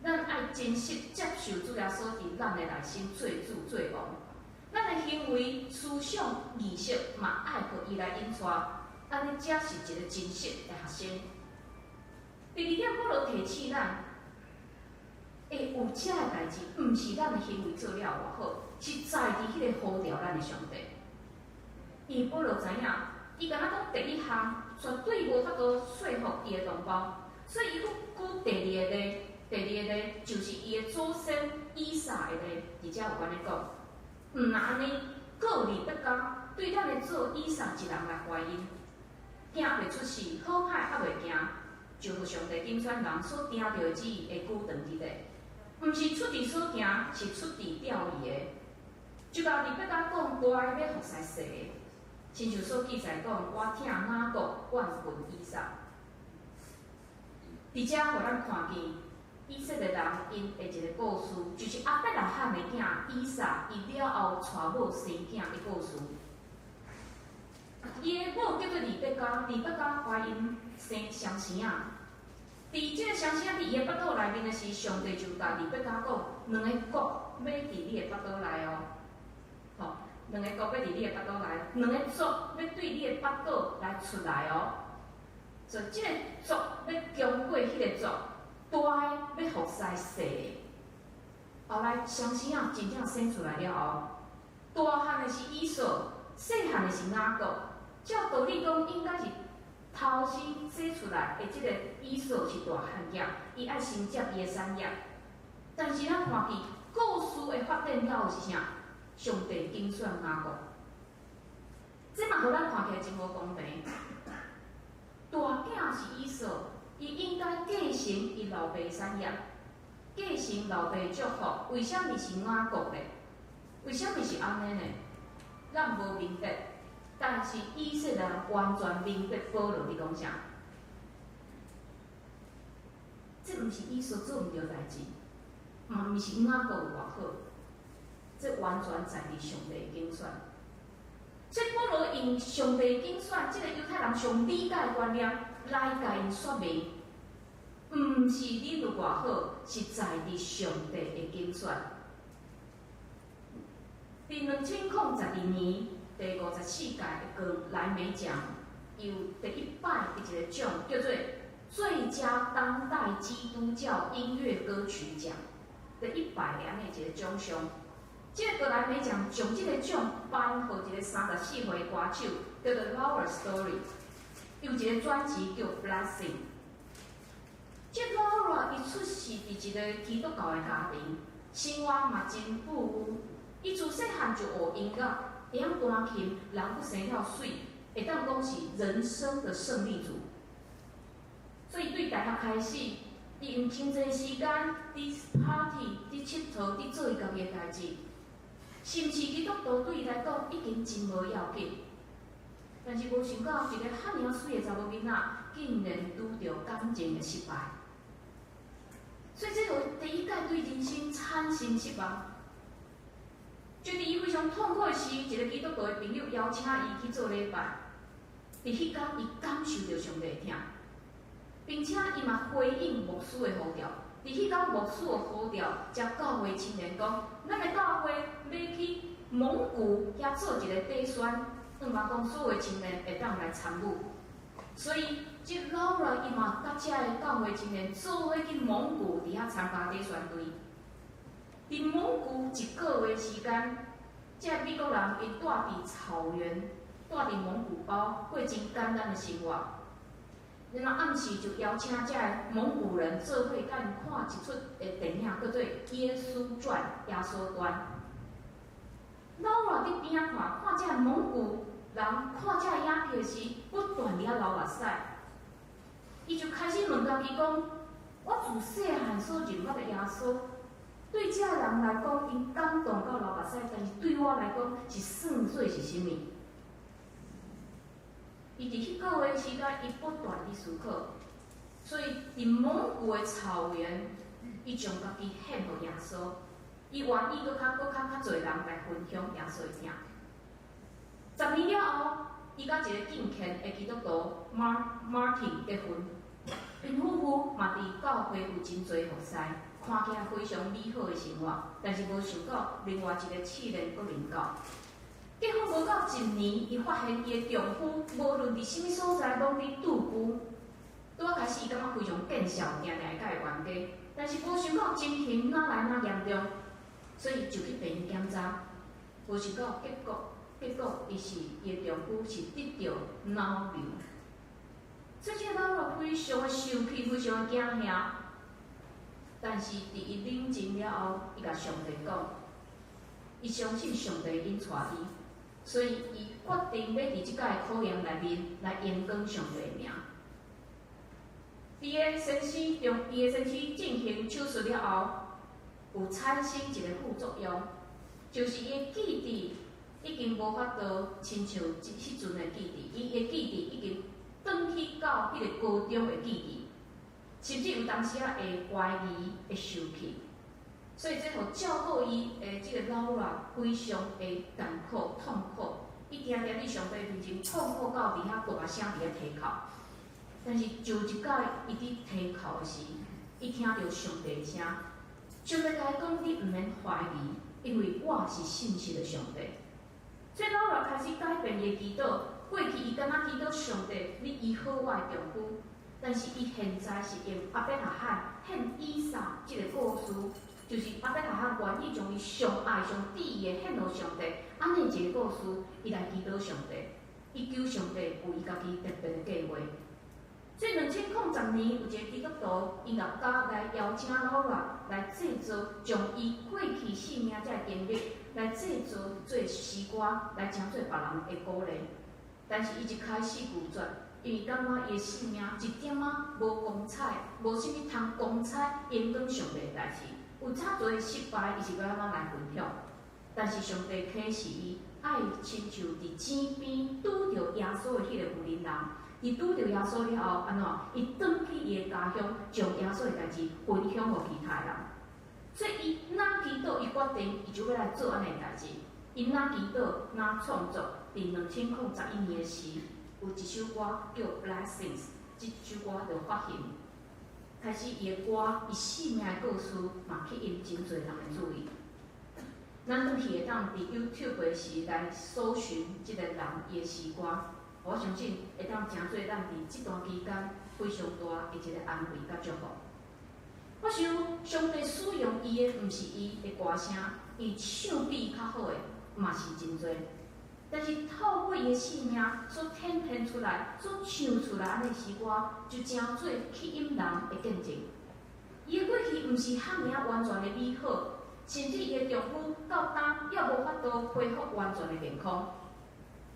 咱愛真實接受主耶穌佇咱的內心做主做王。咱的行為、思想、意識嘛愛予伊來引帶，按呢才是一個真實的學生。第二點，保羅提醒咱，會有這个代誌，毋是咱的行為做了偌好，是在佇彼个呼召咱的上帝。因為保羅知影，伊敢若講第一項絕對無法度說服伊的同胞，所以伊閣舉第二个例，第二个例就是伊的祖先以撒的例，佇遮有按呢講。毋若按呢，閣利百加對咱的祖以撒一人來懷孕，囝袂出世，好歹猶未行，就予上帝揀選人所定著的旨意會久長佇咧，毋是出佇所行，是出佇釣伊的。就共利百加講，大的欲服侍細的，親像所記載講，我疼雅各，怨恨以掃。佇遮予咱看見以色列人𪜶的一個故事，就是亞伯拉罕的囝以撒，伊了後娶某生囝的故事。伊的某叫做利百加，利百加懷孕生雙生仔。佇這個雙生仔佇伊的腹肚內面的時，上帝就共利百加講：兩个國欲佇你的腹肚內哦，吼，兩个國欲佇你的腹肚內，兩个族欲對你的腹肚來出來哦。所以這個族欲強過彼个族，大的欲服侍細的。後來雙生仔真正生出來了後，大漢的是以掃，細漢的是雅各。照道理講，應該是頭先生出來的這個以掃是大漢囝，伊愛承接伊的產業。但是咱看見故事的發展了後是啥？上帝揀選雅各，這嘛予咱看起來真無公平。大囝是以掃，伊應該繼承伊老爸的產業，繼承老爸的祝福。為啥物是雅各呢？為啥物是按呢呢？咱無明白。但是以色列人完全明白保羅佇講啥。這毋是伊所做毋著代誌，嘛毋是雅各有偌好，這完全在佇上帝的揀選。所以保羅用上帝揀選，這個猶太人上理解的觀念來共𪜶說明，毋是恁有偌好，是在佇上帝的揀選。佇2012年第54屆的格萊美獎，有第一擺的一個獎叫做最佳當代基督教音樂歌曲獎，第一擺的按呢一個獎項。這個格萊美獎將這個獎頒予一個34歲歌手，叫做 Laura Story，有一個專輯叫 Blessing。這 Laura 伊出世佇一個基督教的家庭，生活嘛真富裕。伊自細漢就學音樂，會曉彈琴，人閣生了媠，會當講是人生的勝利組。所以對大學開始，伊用真濟時間佇 party、佇𨑨迌、佇做伊家己的代誌。是毋是基督徒對伊來講已經真無要緊？但是無想到一個遐爾媠的查某囡仔，竟然拄著感情的失敗。所以這予第一擺對人生產生失望。就佇伊非常痛苦的時，一個基督徒的朋友邀請伊去做禮拜。佇彼工，伊感受著上帝的疼，並且伊嘛回應牧師的呼召。佇彼工牧師的呼召，才教會青年講，咱的教會欲去蒙古遐做一個短宣，向望講所有青年會當來參與。所以，這 Laura 伊嘛佮遮的教會青年做伙去蒙古佇遐參加短宣隊。佇蒙古一個月時間，這美國人𪜶住佇草原，住佇蒙古包，過真簡單的生活。然後暗時就邀請這蒙古人做伙佮𪜶看一齣的電影，叫做《耶穌傳》耶穌傳。Laura 佇邊仔看，看這蒙古人看這影片時，不斷佇遐流目屎。伊就開始問家己講：我自細漢所認捌的耶穌，對這人來講，𪜶感動到流目屎，但是對我來講，是算做是啥物？伊佇彼個月時間，伊不斷佇思考，所以佇蒙古的草原，伊將家己獻予耶穌，伊願意閣較閣較較濟人來分享耶穌的疼。10年了後，伊佮一個敬虔的基督徒 Martin 結婚，𪜶夫婦嘛佇教會有真濟服侍，看起來非常美好的生活，但是無想到另外一個試煉閣臨到。結婚無夠一年，伊發現伊的丈夫無論佇啥物所在，攏佇賭龜。拄仔開始，伊感覺非常見笑，定定會佮伊冤家。但是無想到情形愈來愈嚴重，所以就去病院檢查。無想到結果，伊是伊的丈夫是得著腦瘤。所以這個老婆非常的受氣，非常的驚嚇。但是佇伊冷靜了後，伊共上帝講，伊相信上帝引帶伊。所以，伊決定欲佇這擺考驗內面來榮光上帝的名。佇個先生中，伊的先生進行手術了後，有產生一個副作用，就是伊的記憶已經無法度親像彼陣的記憶，伊的記憶已經轉去到彼個高中的記憶，甚至有當時仔會懷疑、會受氣。所以這予照顧伊的這個老人非常的艱苦痛苦，伊定定佇上帝面前痛苦到佇遐大聲佇遐啼哭。但是就一擺伊佇啼哭的時，伊聽著上帝的聲，上帝共伊講：你毋免懷疑，因為我是信實的上帝。所以老人開始改變伊的祈禱，過去伊敢若祈禱上帝，你醫好我的丈夫，但是伊現在是用亞伯拉罕獻以撒這個故事。就是亞伯拉罕願意將伊上愛、上至意的獻予上帝，按呢一個故事，伊來祈禱上帝，伊求上帝有伊家己特別的計劃。所以2010年，有一個基督徒，音樂家來邀請老人來製作，將伊過去生命這個經歷來製作做詩歌，來成做別人的鼓勵。但是伊一開始拒絕，因為感覺伊的生命一點仔無光彩，無啥物通光彩榮光上帝的代誌。有遮濟失敗，伊是欲按怎來分享？但是上帝啟示伊，愛親像佇井邊拄著耶穌的彼個婦人，伊拄著耶穌了後，按怎？伊轉去伊的家鄉，將耶穌的代誌分享予其他人。所以伊若祈禱，伊決定，伊就欲來做按呢的代誌。伊若祈禱，若創作，佇2011年的時，有一首歌叫《Blessings》，這首歌就發行。開始伊的歌，伊生命的故事，嘛吸引真濟人的注意。咱轉去會當佇 YouTube 的時來搜尋這个人伊的詩歌，我相信會當成做咱佇這段期間非常大的一个安慰佮祝福。我想上帝使用伊的，毋是伊的歌聲，伊唱比伊較好的嘛是真濟。但是透過伊的生命所展現出來、所唱出來按呢詩歌，就成做吸引人的見證。伊的過去毋是遐爾仔完全的美好，甚至伊的丈夫到今猶無法度恢復完全的健康。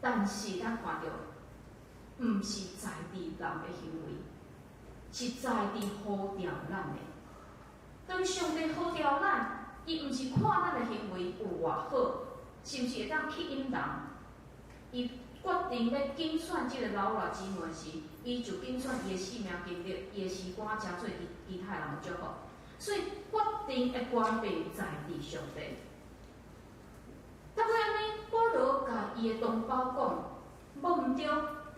但是咱看著，毋是在佇人的行為，是在佇呼召咱的。當上帝呼召咱，伊毋是看咱的行為有偌好，是毋是會當吸引人？伊決定欲揀選這个老辣姊妹時，伊就揀選伊的生命經歷，伊的詩歌，成做其他人的祝福。所以決定的權柄在佇上帝。到尾按呢，保羅共伊的同胞講，無毋對，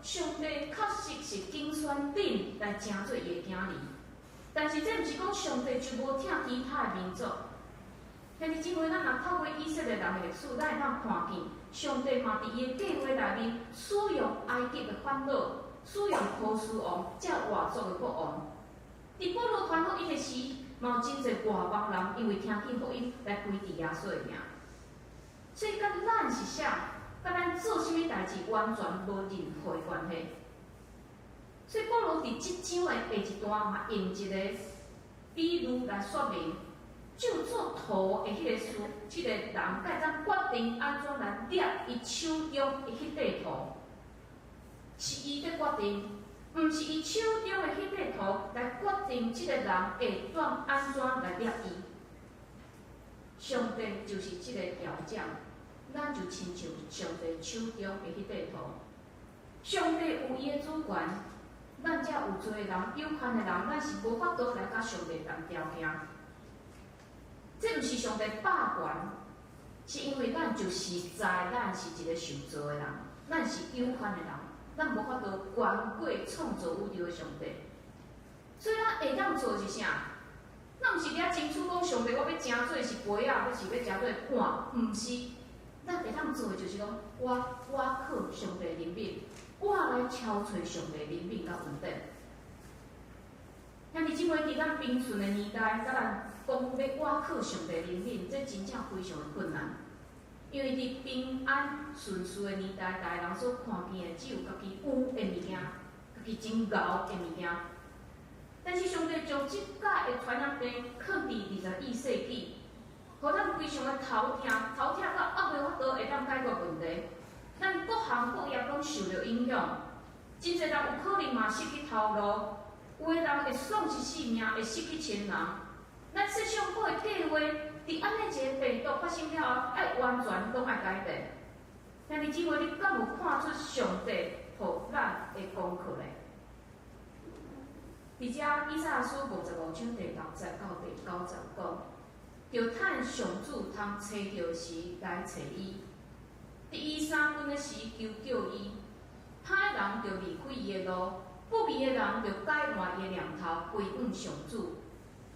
上帝確實是揀選恁來成做伊的囝兒。但是這毋是講上帝就無疼其他的民族。兄弟姊妹，咱若透過以色列人的歷史，咱會當看見上帝嘛佇伊的計劃內面使用埃及的法老，使用波斯王，這外族的國王。佇保羅傳福音的時，嘛有真濟外邦人因為聽見福音來歸佇耶穌的名。所以，佮咱是啥？佮咱做啥物代誌完全無任何的關係。所以保羅佇這章的下一段嘛，用一个比喻來說明，就做圖的彼个師，這个人會當決定按怎來捏伊手中的彼塊圖，是伊咧決定，毋是伊手中的彼塊圖來決定這个人會當按怎來捏伊。上帝就是這个窯匠，咱就親像上帝手中的彼塊圖。上帝有伊的主權，咱這有罪的人、有限的人，咱是無法度來佮上帝談條件。這毋是上帝霸權，是因為咱就實在，咱是一个受造的人，咱是有限的人，咱無法度懸過創造宇宙的上帝。所以咱會當做是啥？咱毋是佇遐爭取講上帝，我欲成做是杯仔，抑是欲成做碗？毋是，咱會當做的就是講，我靠上帝憐憫，我來敲揣上帝憐憫佮恩典。兄弟姊妹，佇咱平順的年代，佮咱講欲倚靠上帝憐憫，這真正非常的困難。因為佇平安順遂的年代，逐个人所看見的只有家己有的物件，家己真𠢕的物件。但是上帝將這擺的傳染病囥佇21世紀，予咱非常的頭痛，頭痛到猶袂法度會當解決問題。咱各行各業攏受著影響，真濟人有可能嘛失去頭路，有的人會喪失性命，會失去親人。咱設想好的計劃，佇按呢一个病毒發生了後，愛完全攏愛改變。兄弟姊妹，你敢有看出上帝予咱的功課咧？佇遮以賽亞書55章第6節到第9節講，著趁上主通揣著時來揣伊，佇伊相近的時求叫伊，歹人著離開伊的路，不義的人著改換伊的念頭，歸向上主。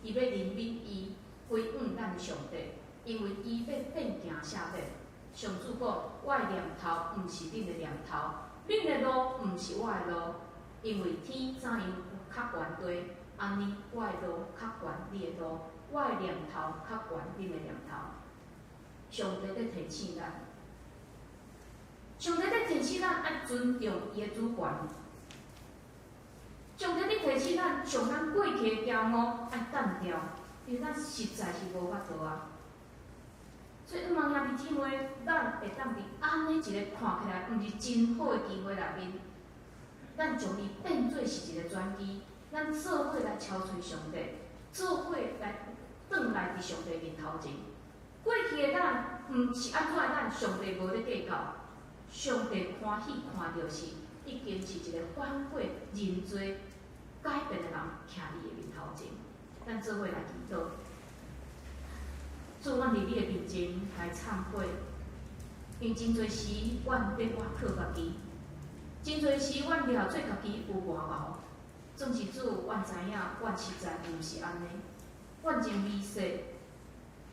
伊欲憐憫伊，歸向咱的上帝，因為伊欲變行赦免。上主講：我的念頭毋是恁的念頭，恁的路毋是我的路，因為天怎樣較懸地，按呢我的路較懸你的路，我的念頭較懸恁的念頭。上帝咧提醒咱，上帝咧提醒咱愛尊重伊的主權。上帝咧提醒咱，將咱過去的驕傲愛澹掉，因為咱實在是無法度啊。所以，毋茫兄弟姊妹，咱會當佇按呢一个看起來毋是真好的機會內面，咱將伊變做是一个轉機，咱做伙來敲揣上帝，做伙來轉來佇上帝面頭前。過去的咱，毋是按怎的咱，上帝無咧計較，上帝歡喜看著是，已經是一个反悔、認罪、改變的人，徛伊的面頭前。咱做伙來祈禱。主，阮佇你的面前來懺悔，因為真濟時阮欲倚靠家己，真濟時阮掠做家己有外謀。總是主，阮知影，阮實在毋是按呢。阮真微細，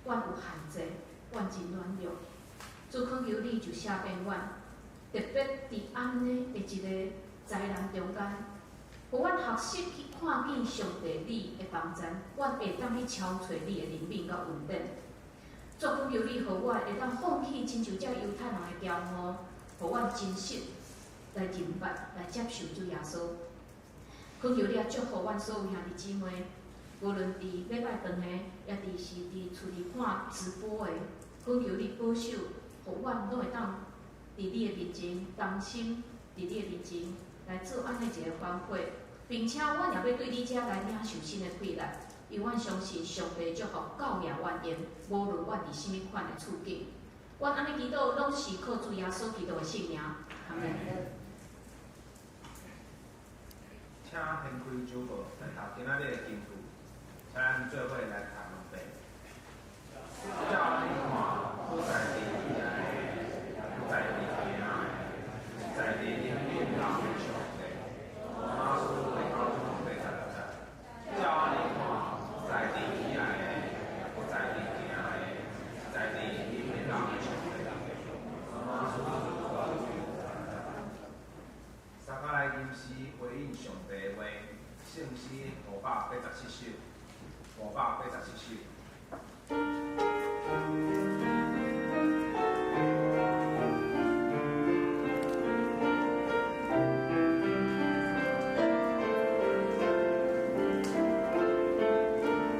阮有限制，阮真軟弱。主懇求你就赦免阮，特別佇按呢的一個災難中間，予阮學習去看見上帝你的幫贊，阮會當去超揣你的憐憫佮恩典。主懇求你，予我會當放棄親像這猶太人的驕傲，予阮真實來認捌、來接受主耶穌。懇求你也祝福阮所有兄弟姊妹，無論佇禮拜堂的，抑佇是佇厝裡看直播的，懇求你保守，予阮攏會當佇你的面前，同心佇你的面前來做按呢一个反悔，並且阮也欲對你遮來領受新的氣力，因為阮相信上帝祝福夠額滿盈，無論阮佇啥物款的處境，阮按呢祈禱，攏是靠主耶穌基督的聖名，阿門。請掀開主報，咱讀今仔日的經句，請咱做伙來讀兩遍。照按呢看，不在地起來的，不在地行的，在地憐憫人的上帝。羅馬書第九章第十六節。照按呢看，在地起來的，不在地行的，在地憐憫人的上帝。羅馬書第九章第十六節。三個來吟詩回應上帝的話，聖詩587首，587首。請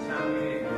起立。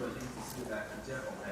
主的心指示來直接奉獻。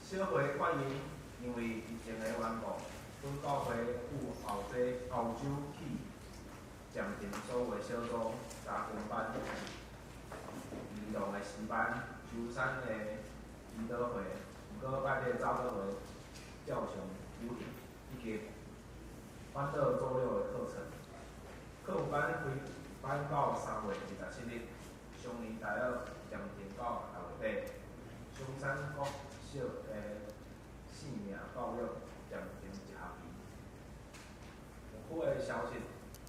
小會決議，因為疫情的緣故，本教會有後周起暫停所有小組、查經班、兒童的詩班、周三的祈禱會，毋過拜日早禱會照常舉行，以及反倒周六的課程。課輔班開班到3月27日，雙年大學暫停到6月底，松山國小的生命教育暫停一學期。有好的消息，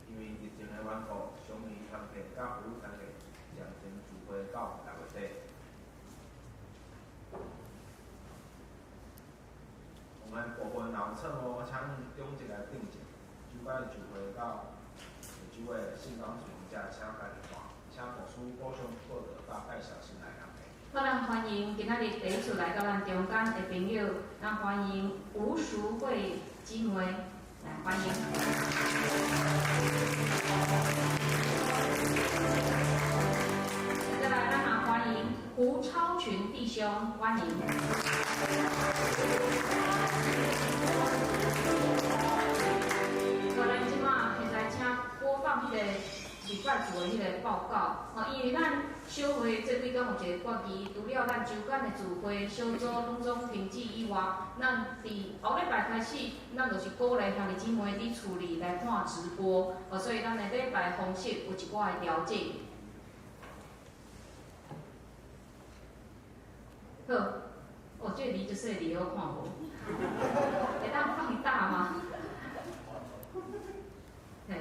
因為疫情的緣故，雙年團契佮婦女團契暫停聚會到6月底。我們部分若有錯誤，請中正來訂正。就擺聚會到下周的聖講隨者，請家己看，請牧師補充報導佮介紹新來人。好，咱歡迎今仔日第一次來到咱中間的朋友，咱歡迎吳淑慧姊妹來歡迎。再來，咱也歡迎胡超群弟兄，歡迎。好，咱這馬現在請播放彼個禮拜四的彼個報告，吼，因為咱小會這幾工有一個決議，除了咱周間的聚會小組攏總停止以外，咱佇後禮拜開始，咱就是鼓勵兄弟姊妹佇厝裡來看直播，哦，所以咱的禮拜方式有一寡的調整。好，哦，這個字這細字好看無？會當放大嗎？嘿。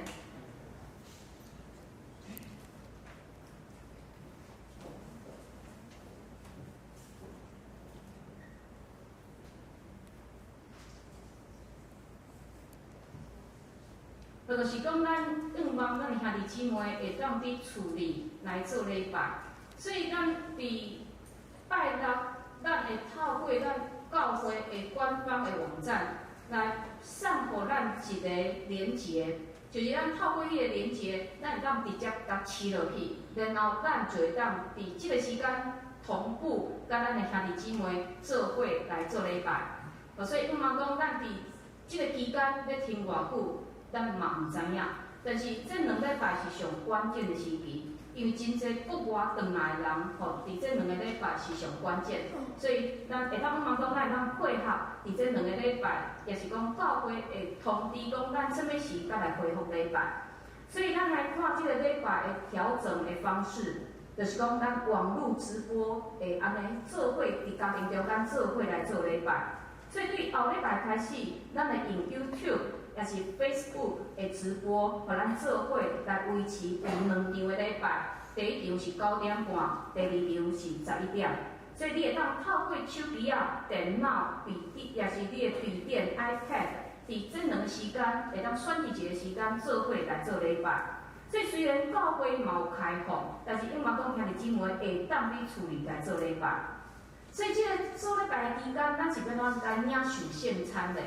就是講咱願望咱的兄弟姊妹會當佇厝裡來做禮拜，所以咱佇拜六，咱會透過咱教會的官方的網站來送予咱一个連結，就是咱透過彼个連結，咱會當直接共飼落去，然後咱就會當佇這个時間同步佮咱的兄弟姊妹做伙來做禮拜。所以希望講，咱佇這个期間欲停偌久，咱嘛毋知影。但是這兩禮拜是上關鍵的時期，因為真濟國外轉來的人，吼，佇這兩个禮拜是上關鍵。所以咱會當希望講，咱會當配合佇這兩个禮拜，也是講教會會通知講咱啥物時閣來恢復禮拜。所以咱來看這个禮拜的調整的方式，就是講咱網路直播會按呢做伙佇家庭中間做伙來做禮拜。所以對後禮拜開始，咱會用 YouTube 也是 Facebook 的直播，予咱做伙來維持有兩場的禮拜。第一場是9點半，第二場是11點。所以你會當透過手機仔、電腦、筆電，也是你的筆電、iPad，佇這兩个時間會當選佇一个時間做伙來做禮拜。所以雖然教會嘛有開放，但是希望講兄弟姊妹會當佇厝裡來做禮拜。所以這个做禮拜的期間，咱是欲按怎來領受聖餐的？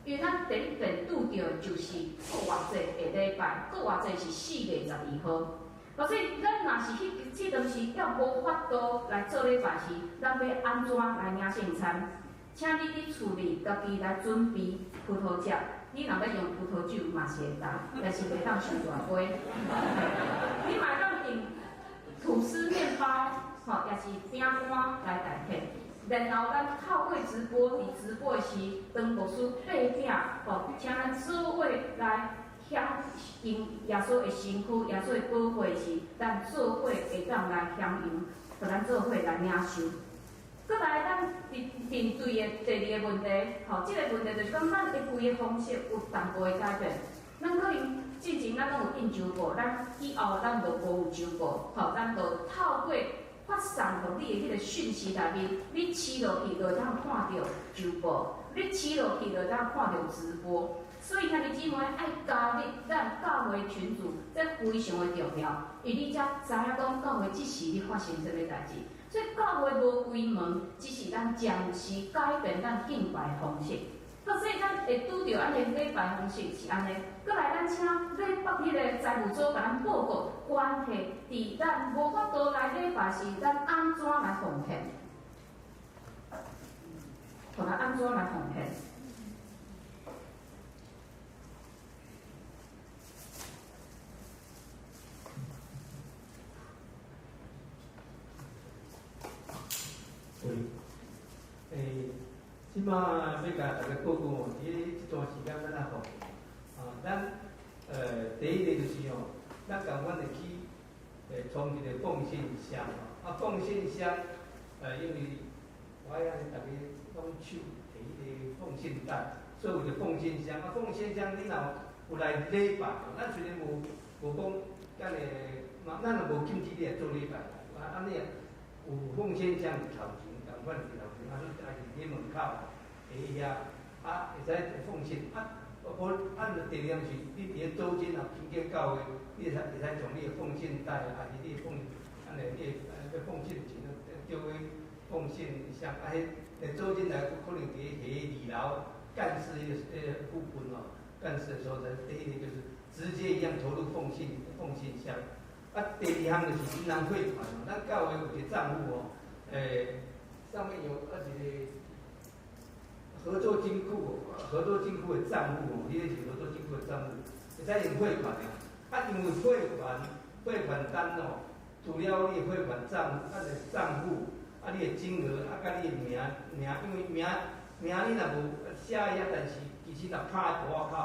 因為咱第一遍拄著的就是復活節的禮拜，復活節是4月12號。所以咱若是彼這當時猶無法度來做禮拜時，咱欲按怎來領聖餐？請你佇厝裡家己來準備葡萄汁，你若欲用葡萄酒嘛是會當，但是袂當傷大杯。你嘛會當用吐司麵包，吼，也是餅乾來代替。然後咱透過直播，佇直播時，當牧師擘餅，吼，請咱做伙來享用耶穌的身軀、耶穌的寶血時，咱做伙會當來享用，予咱做伙來領受。閣來，咱佇面對的第二个問題，吼，這个問題就是講，咱的規个方式有淡薄的改變。咱可能之前咱攏有印周報，咱以後咱就無有周報，吼，咱就透過發送予你的彼个訊息內面，你飼落去就會當看著周報，你飼落去就會當看著直播。所以兄弟姊妹愛加入咱教會群組，這非常的重要，因為你才知影講教會這時咧發生啥物代誌。所以教會無關門，只是咱暫時改變咱敬拜方式。好，所以咱會拄著按呢禮拜方式是按呢。閣來，咱請禮北彼个財務組共咱報告關係，佇咱無法度來禮拜時，咱按怎來奉獻？予咱按怎來奉獻？喂，這擺欲共大家報告吼，佇這段時間欲按怎奉獻？啊，咱第一个就是吼，咱仝款會去創一个奉獻箱吼，啊，奉獻箱，因為我愛按呢，逐家攏手提彼个奉獻袋，所以有一个奉獻箱。啊，奉獻箱你若有來禮拜，咱雖然無無講遮爾，嘛，咱也無禁止你來做禮拜，啊，按呢有奉獻箱佇頭前，仝款佇頭前，啊，你家己佇門口佇遐，啊，會使奉獻。啊，無，啊，第二項是，你佇咧組織若經過教會，你會使將你的奉獻袋，還是你的奉，按呢，你的欲奉獻錢，叫去奉獻箱，啊，彼組織來可能佇咧二樓幹事彼个部分哦，幹事的所在，第一個就是直接一樣投入奉獻箱。啊，第二項就是銀行匯款哦，咱教會有一个帳戶哦，上面有一个合作金庫，合作金庫的帳戶哦，彼个是合作金庫的帳戶，會使用匯款的。啊，因為匯款單哦，除了你的匯款帳，啊個帳戶，啊你的金額，啊佮你的名名，因為名名你若無寫遐，但是其實若拍佇塗仔口，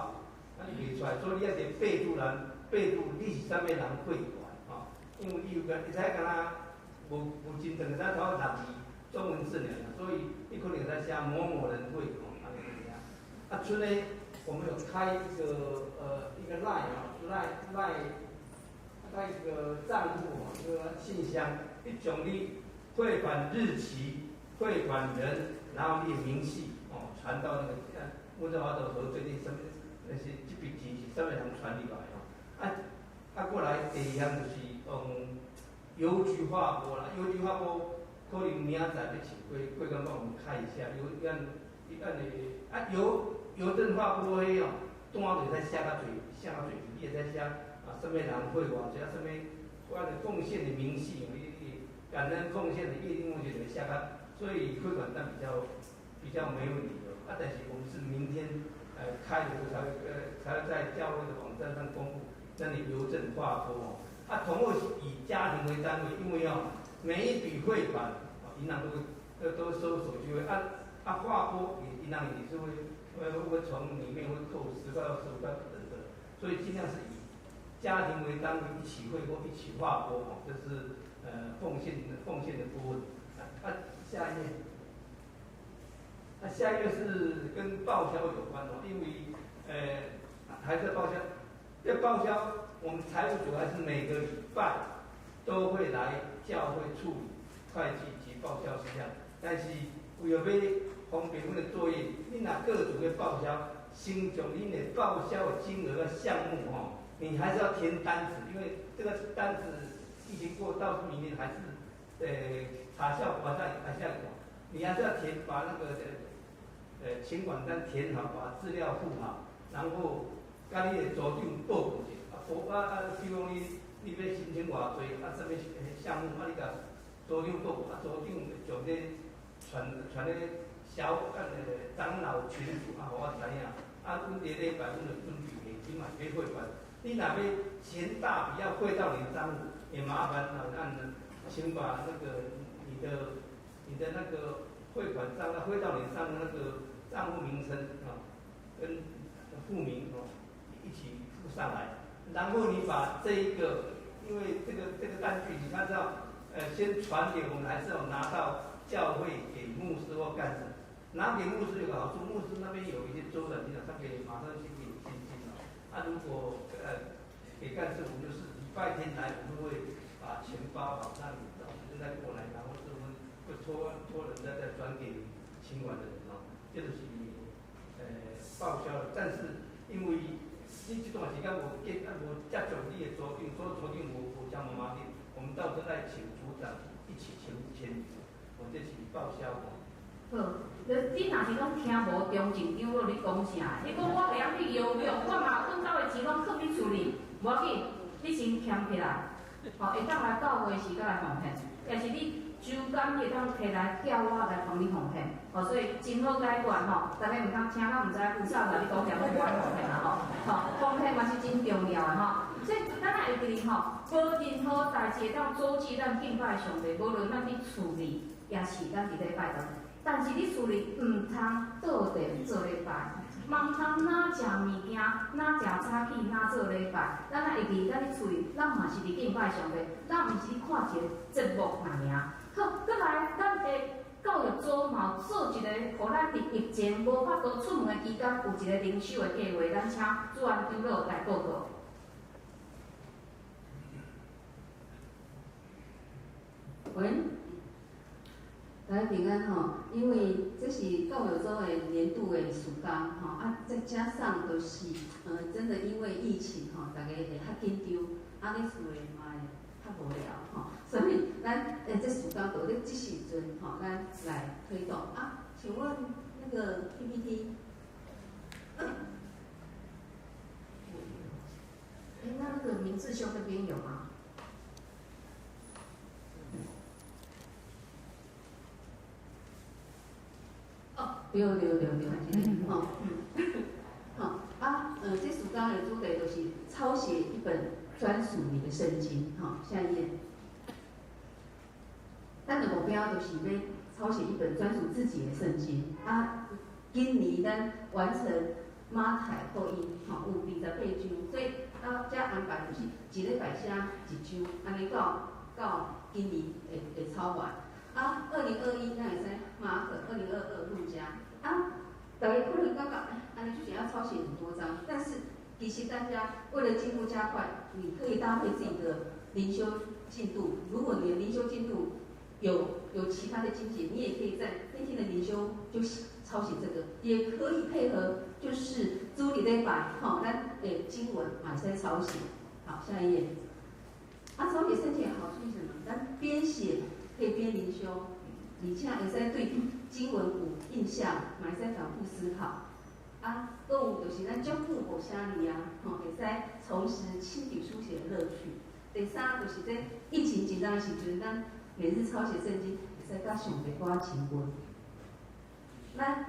啊你袂出來，所以你愛佇備註欄備註你是啥物人匯款。因為伊有個會使敢若無無真正會使頭六字中文字爾，所以你可能會使寫某某人匯款按呢爾。啊，賰呢，我們有開一個 LINE 哦，LINE LINE 開一個帳戶哦，一個信箱，你將你匯款日期、匯款人，然後你的明細哦，傳到那個溫哥華的和最近什麼但是這筆錢是啥物人傳入來吼？啊，過來第二項就是用郵局劃撥啦，郵局劃撥可能明仔載欲請貴貴官幫我們開一下，郵按按的啊郵郵政劃撥彼哦，單就會使寫較濟，寫較濟，你會使寫啊，啥物人匯偌濟啊，啥物我的奉獻的明細，你感恩奉獻的約定奉獻就會寫較，所以匯款單比較沒問題的。啊，但是我們是明天開的時候才會在教會的網站上公布，那你郵政劃撥哦。啊，同樣是以家庭為單位，因為哦，每一筆匯款，銀行都收手續費，啊劃撥銀行也是會從裡面會扣10塊到15塊不等的，所以盡量是以家庭為單位一起匯或一起劃撥哦，這是奉獻的部分。啊，下一頁。那下一個是跟報銷有關哦，因為還是報銷，要報銷，我們財務組還是每個禮拜都會來教會處理會計及報銷事項，但是為了欲方便阮的作業，你若各組的報銷，先將恁的報銷的金額和項目吼，你還是要填單子，因為這個單子疫情過到明年還是查效果還是要管，你還是要填，把那個請款單填好，把資料附好，然後佮你的組長報告者，啊報啊啊，比如講你欲申請偌濟，啊啥物項目，啊你共組長報告，啊組長將這傳咧小長老群組啊，予我知影，啊，阮佇禮拜阮就準備現金嘛，欲匯款。你若欲錢大筆要匯到你的帳戶，也麻煩啊，按請把那個你的那個匯款帳啊匯到你帳戶那個帳戶名稱啊，跟戶名哦一起附上來，然後你把這一個，因為這個單據你看到，先傳給我們，還是要拿到教會給牧師或幹事。拿給牧師有個好處，牧師那邊有一些周轉金，他可以馬上去給你現金哦。啊，如果給幹事，我們就是禮拜天來，我們會把錢包好，讓你找時間再過來，然後是我們會託人再轉給請款的人哦。這就是報銷的，但是因為你這段時間無見啊無接觸你的組長，所以組長無遮麼麻煩，我們到時候再請組長一起簽簽字，我這是報銷哦。好，你若是攏聽無中正長老咧講啥？伊講我袂曉去游泳，我嘛阮兜的錢攏囥佇厝裡，無要緊，你先俭起來，吼，會當來教會時閣來奉獻，抑是你周間你會當提來叫我來幫你奉獻，吼，所以真好解決吼，大家毋通聽到毋知有啥來你講啥攏無愛奉獻啦吼，吼，奉獻嘛是真重要的吼，所以咱也會記得吼，無任何代誌會當阻止咱敬拜上帝，無論咱佇厝裡，抑是咱佇咧拜堂。但是你厝裡毋通倒電做禮拜，嘛毋通哪食物件，哪食早起，哪做禮拜。咱若會記，咱佇厝裡，咱嘛是佇敬拜上帝，咱毋是看一個節目爾爾。好，閣來，咱的教育組嘛有做一個，予咱佇疫情無法度出門的期間，有一個靈修的計劃，咱請主安長老來報告。喂。大家平安吼，因為這是教育組的年度的事工吼，啊，再加上就是，真的因為疫情吼，大家會較緊張，啊，咧厝裡嘛會較無聊吼，所以咱這事工就咧這時陣吼，咱來推動啊。請問那個 PPT，那個明志兄那邊有嗎？對對對對，吼，好啊，這事工的主題就是抄寫一本專屬你的聖經，吼，下一頁。咱的目標就是欲抄寫一本專屬自己的聖經啊。今年咱完成馬太福音，吼，有28章，所以啊，這安排就是一禮拜寫一章，按呢到今年會抄完。啊，2021咱會使馬可，2022路加。啊，大家可能感覺，按呢就是要抄寫很多章，但是其實大家為了進度加快，你可以搭配自己的靈修進度。如果你的靈修進度有有其他的經節，你也可以在那天的靈修就抄寫這個，也可以配合就是主日禮拜吼，咱的經文嘛會使抄寫。好，下一頁。啊，抄寫聖經的好處是什麼？咱邊寫可以邊靈修，而且會使對經文有印象，嘛會使反覆思考。啊，閣有就是咱足久無寫字啊，吼，會使重拾親筆書寫的樂趣。第三就是這疫情緊張的時陣，咱每日抄寫聖經，會使佮上帝掛親近。咱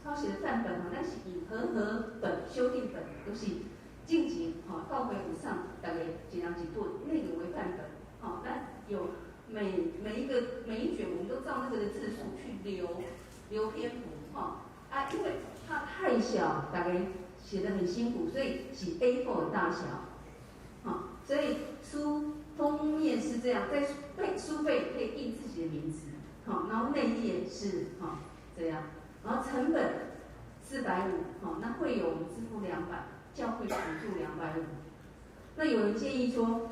抄寫的範本吼，咱是以和合本修訂本，就是進前吼教會有送逐家一人一本，那個為範本。吼，咱有每一個每一卷，我們都照那個的字數去留篇幅，吼。啊，因為它太小，大家寫得很辛苦，所以是 A4 的大小，好，所以書封面是這樣，在背書背可以印自己的名字，好，然後內頁是哈這樣，然後成本450，好，那會有我們支付200，教會補助250。那有人建議說，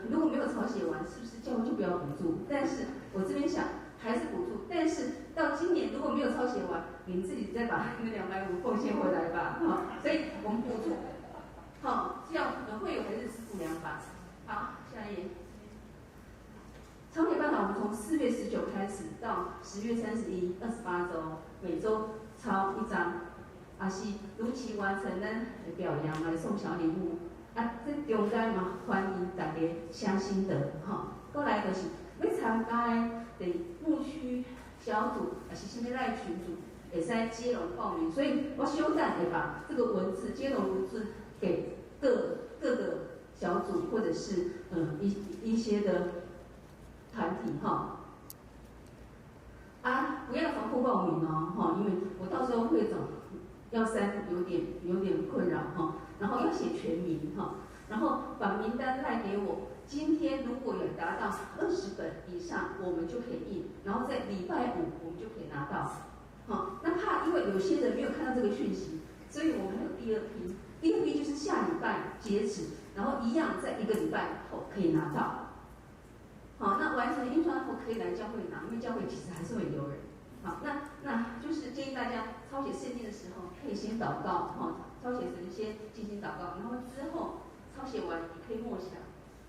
如果沒有抄寫完，是不是教會就不要補助？但是我這邊想還是補助，但是到今年如果沒有抄寫完，你們自己再把那250奉獻回來吧，哈。所以我們補助，好，這樣會有還是支付200。好，下一頁。抄寫辦法，我們從4月19開始到10月31， 28週，每週抄一張，啊是如期完成呢，表揚來送小禮物，啊，這中間嘛歡迎大家寫心得，哈。過來就是欲參加的牧區小組，還是啥物賴群組，會使接龍報名。所以我小等會把這個文字接龍文字給各個小組或者是一些的團體哈。啊，不要重複報名哦，哈，因為我到時候會總要刪，有點困擾哈。然後要寫全名哈，然後把名單賴給我。今天如果有達到20本以上，我們就可以印，然後在禮拜五我們就可以拿到。好，那怕因為有些人沒有看到這個訊息，所以我們還有第二批，第二批就是下禮拜截止，然後一樣在1個禮拜後可以拿到。好，那完成印刷後可以來教會拿，因為教會其實還是會有人。好，那就是建議大家抄寫聖經的時候可以先禱告，哈，抄寫時先進行禱告，然後之後抄寫完也可以默想。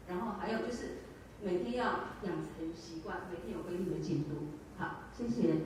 然後還有就是每天要養成習慣，每天有規定的進度。好，謝謝。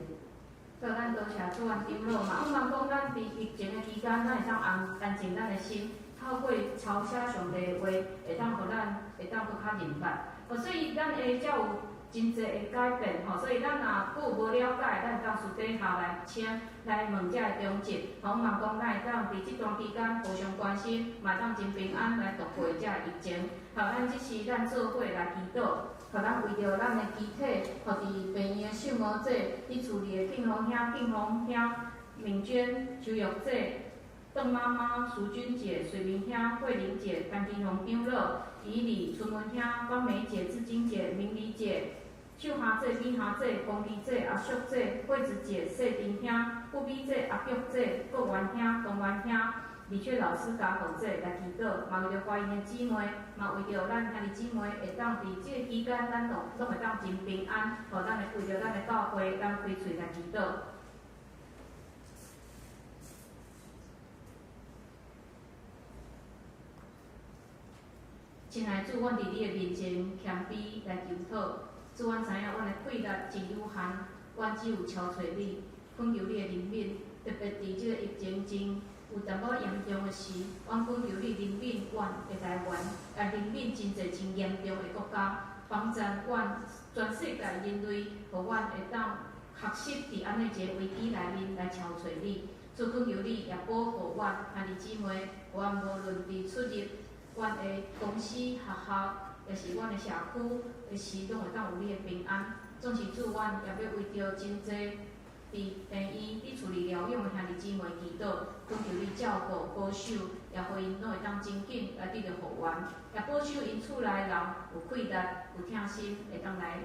所以咱多謝主安長老嘛，我望講咱佇疫情的期間，咱會當安靜咱的心，透過抄寫上帝的話，會當予咱會當閣較明白。哦，所以咱會才有真濟的改變吼，所以咱若閣有無了解，咱會當私底下來請來問遮个長執。吼，我望講咱會當佇這段期間互相關心，嘛會當真平安來度過遮個疫情。好，咱這是咱做伙來祈禱，予咱為著咱的肢體，予佇病院的秀娥姐，佇厝裡的慶豐兄、慶豐兄、敏娟、邱玉姐、鄧媽媽、淑君姐、水明兄、慧玲姐、陳金紅長老、以禮、春文兄、芳梅姐、志晶姐、明麗姐、秀霞姐、美霞姐、光基姐、阿淑姐、惠子姐、谢丁兄、富美姐、阿玉姐、郭元兄、东元兄、李雀老師、家父姐來祈禱，嘛為著華語的姊妹，嘛為著咱兄弟姊妹會當佇這個期間，咱攏會當真平安，予咱會為著咱的教會，咱開喙來祈禱。親愛的主，阮佇你的面前謙卑來求討。主，阮知影阮的氣力真有限，阮只有超揣你，懇求你的憐憫，特別佇這個疫情真有淡薄嚴重的時，阮懇求你憐憫阮的台灣，也憐憫真濟真嚴重的國家，幫助阮全世界人類，予阮會當學習佇按呢一个危機內面來超揣你。主，懇求你也保護阮兄弟姊妹，予阮無論佇出入阮的公司、學校，也是阮的社區的時，攏會當有你的平安。總是主，阮也欲為著真濟佇病院佇厝裡療養的兄弟姊妹祈禱，懇求你照顧保守，也予𪜶攏會當真緊來得著復原，也保守𪜶厝內人有氣力、有疼心，會當來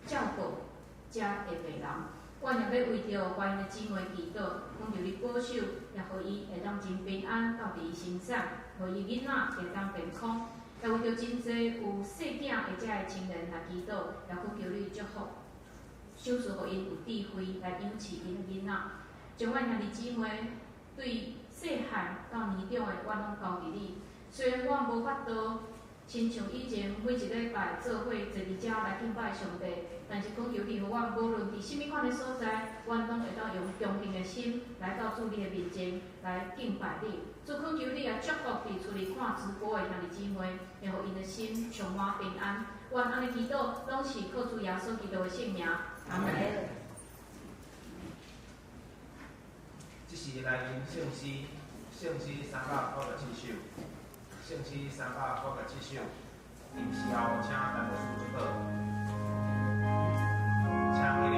照顧遮的病人。阮也欲為著懷孕的姊妹祈禱，懇求你保守，也予伊會當真平安到佇伊身上，予伊囡仔會當健康。也為著真濟有細囝的遮的親人來祈禱，也閣求你祝福，賞賜予𪜶有智慧來養飼𪜶的囡仔。將阮兄弟姊妹對細漢到年長的，我攏交佇你。雖然我無法度親像以前每一禮拜做伙坐佇遮來敬拜上帝，但是懇求你，予阮無論佇啥物款的所在，阮攏會當用恭敬的心來到主你的面前來敬拜你。主懇求你也祝福佇厝裡看直播的兄弟姊妹，會予𪜶的心充滿平安。阮按呢祈禱，攏是靠主耶穌基督的聖名。阿門。這是來吟聖詩，聖詩387首，聖詩387首。吟詩後，請陳牧師祝禱，請起立。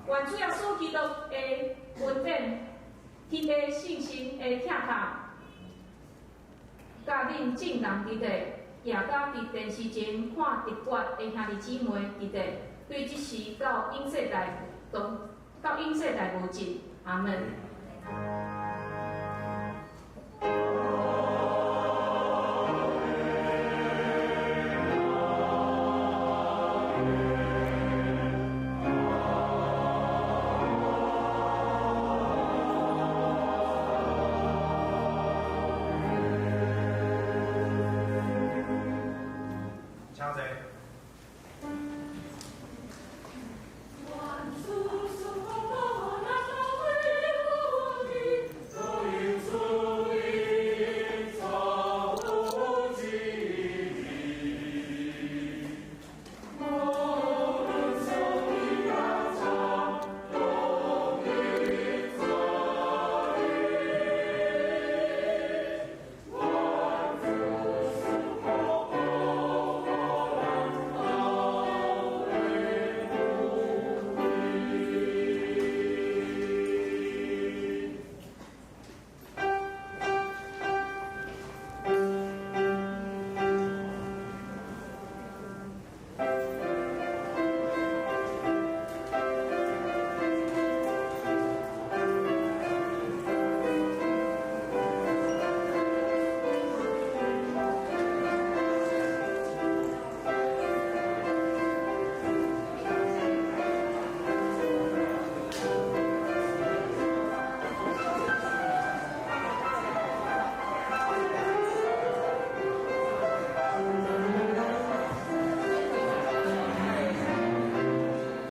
願主耶穌基督的恩典、天父聖神的疼痛，佮恁眾人佇咧，也佮佇電視前看直播的兄弟姊妹佇咧，對這時到永世代當到永世代無盡。阿門。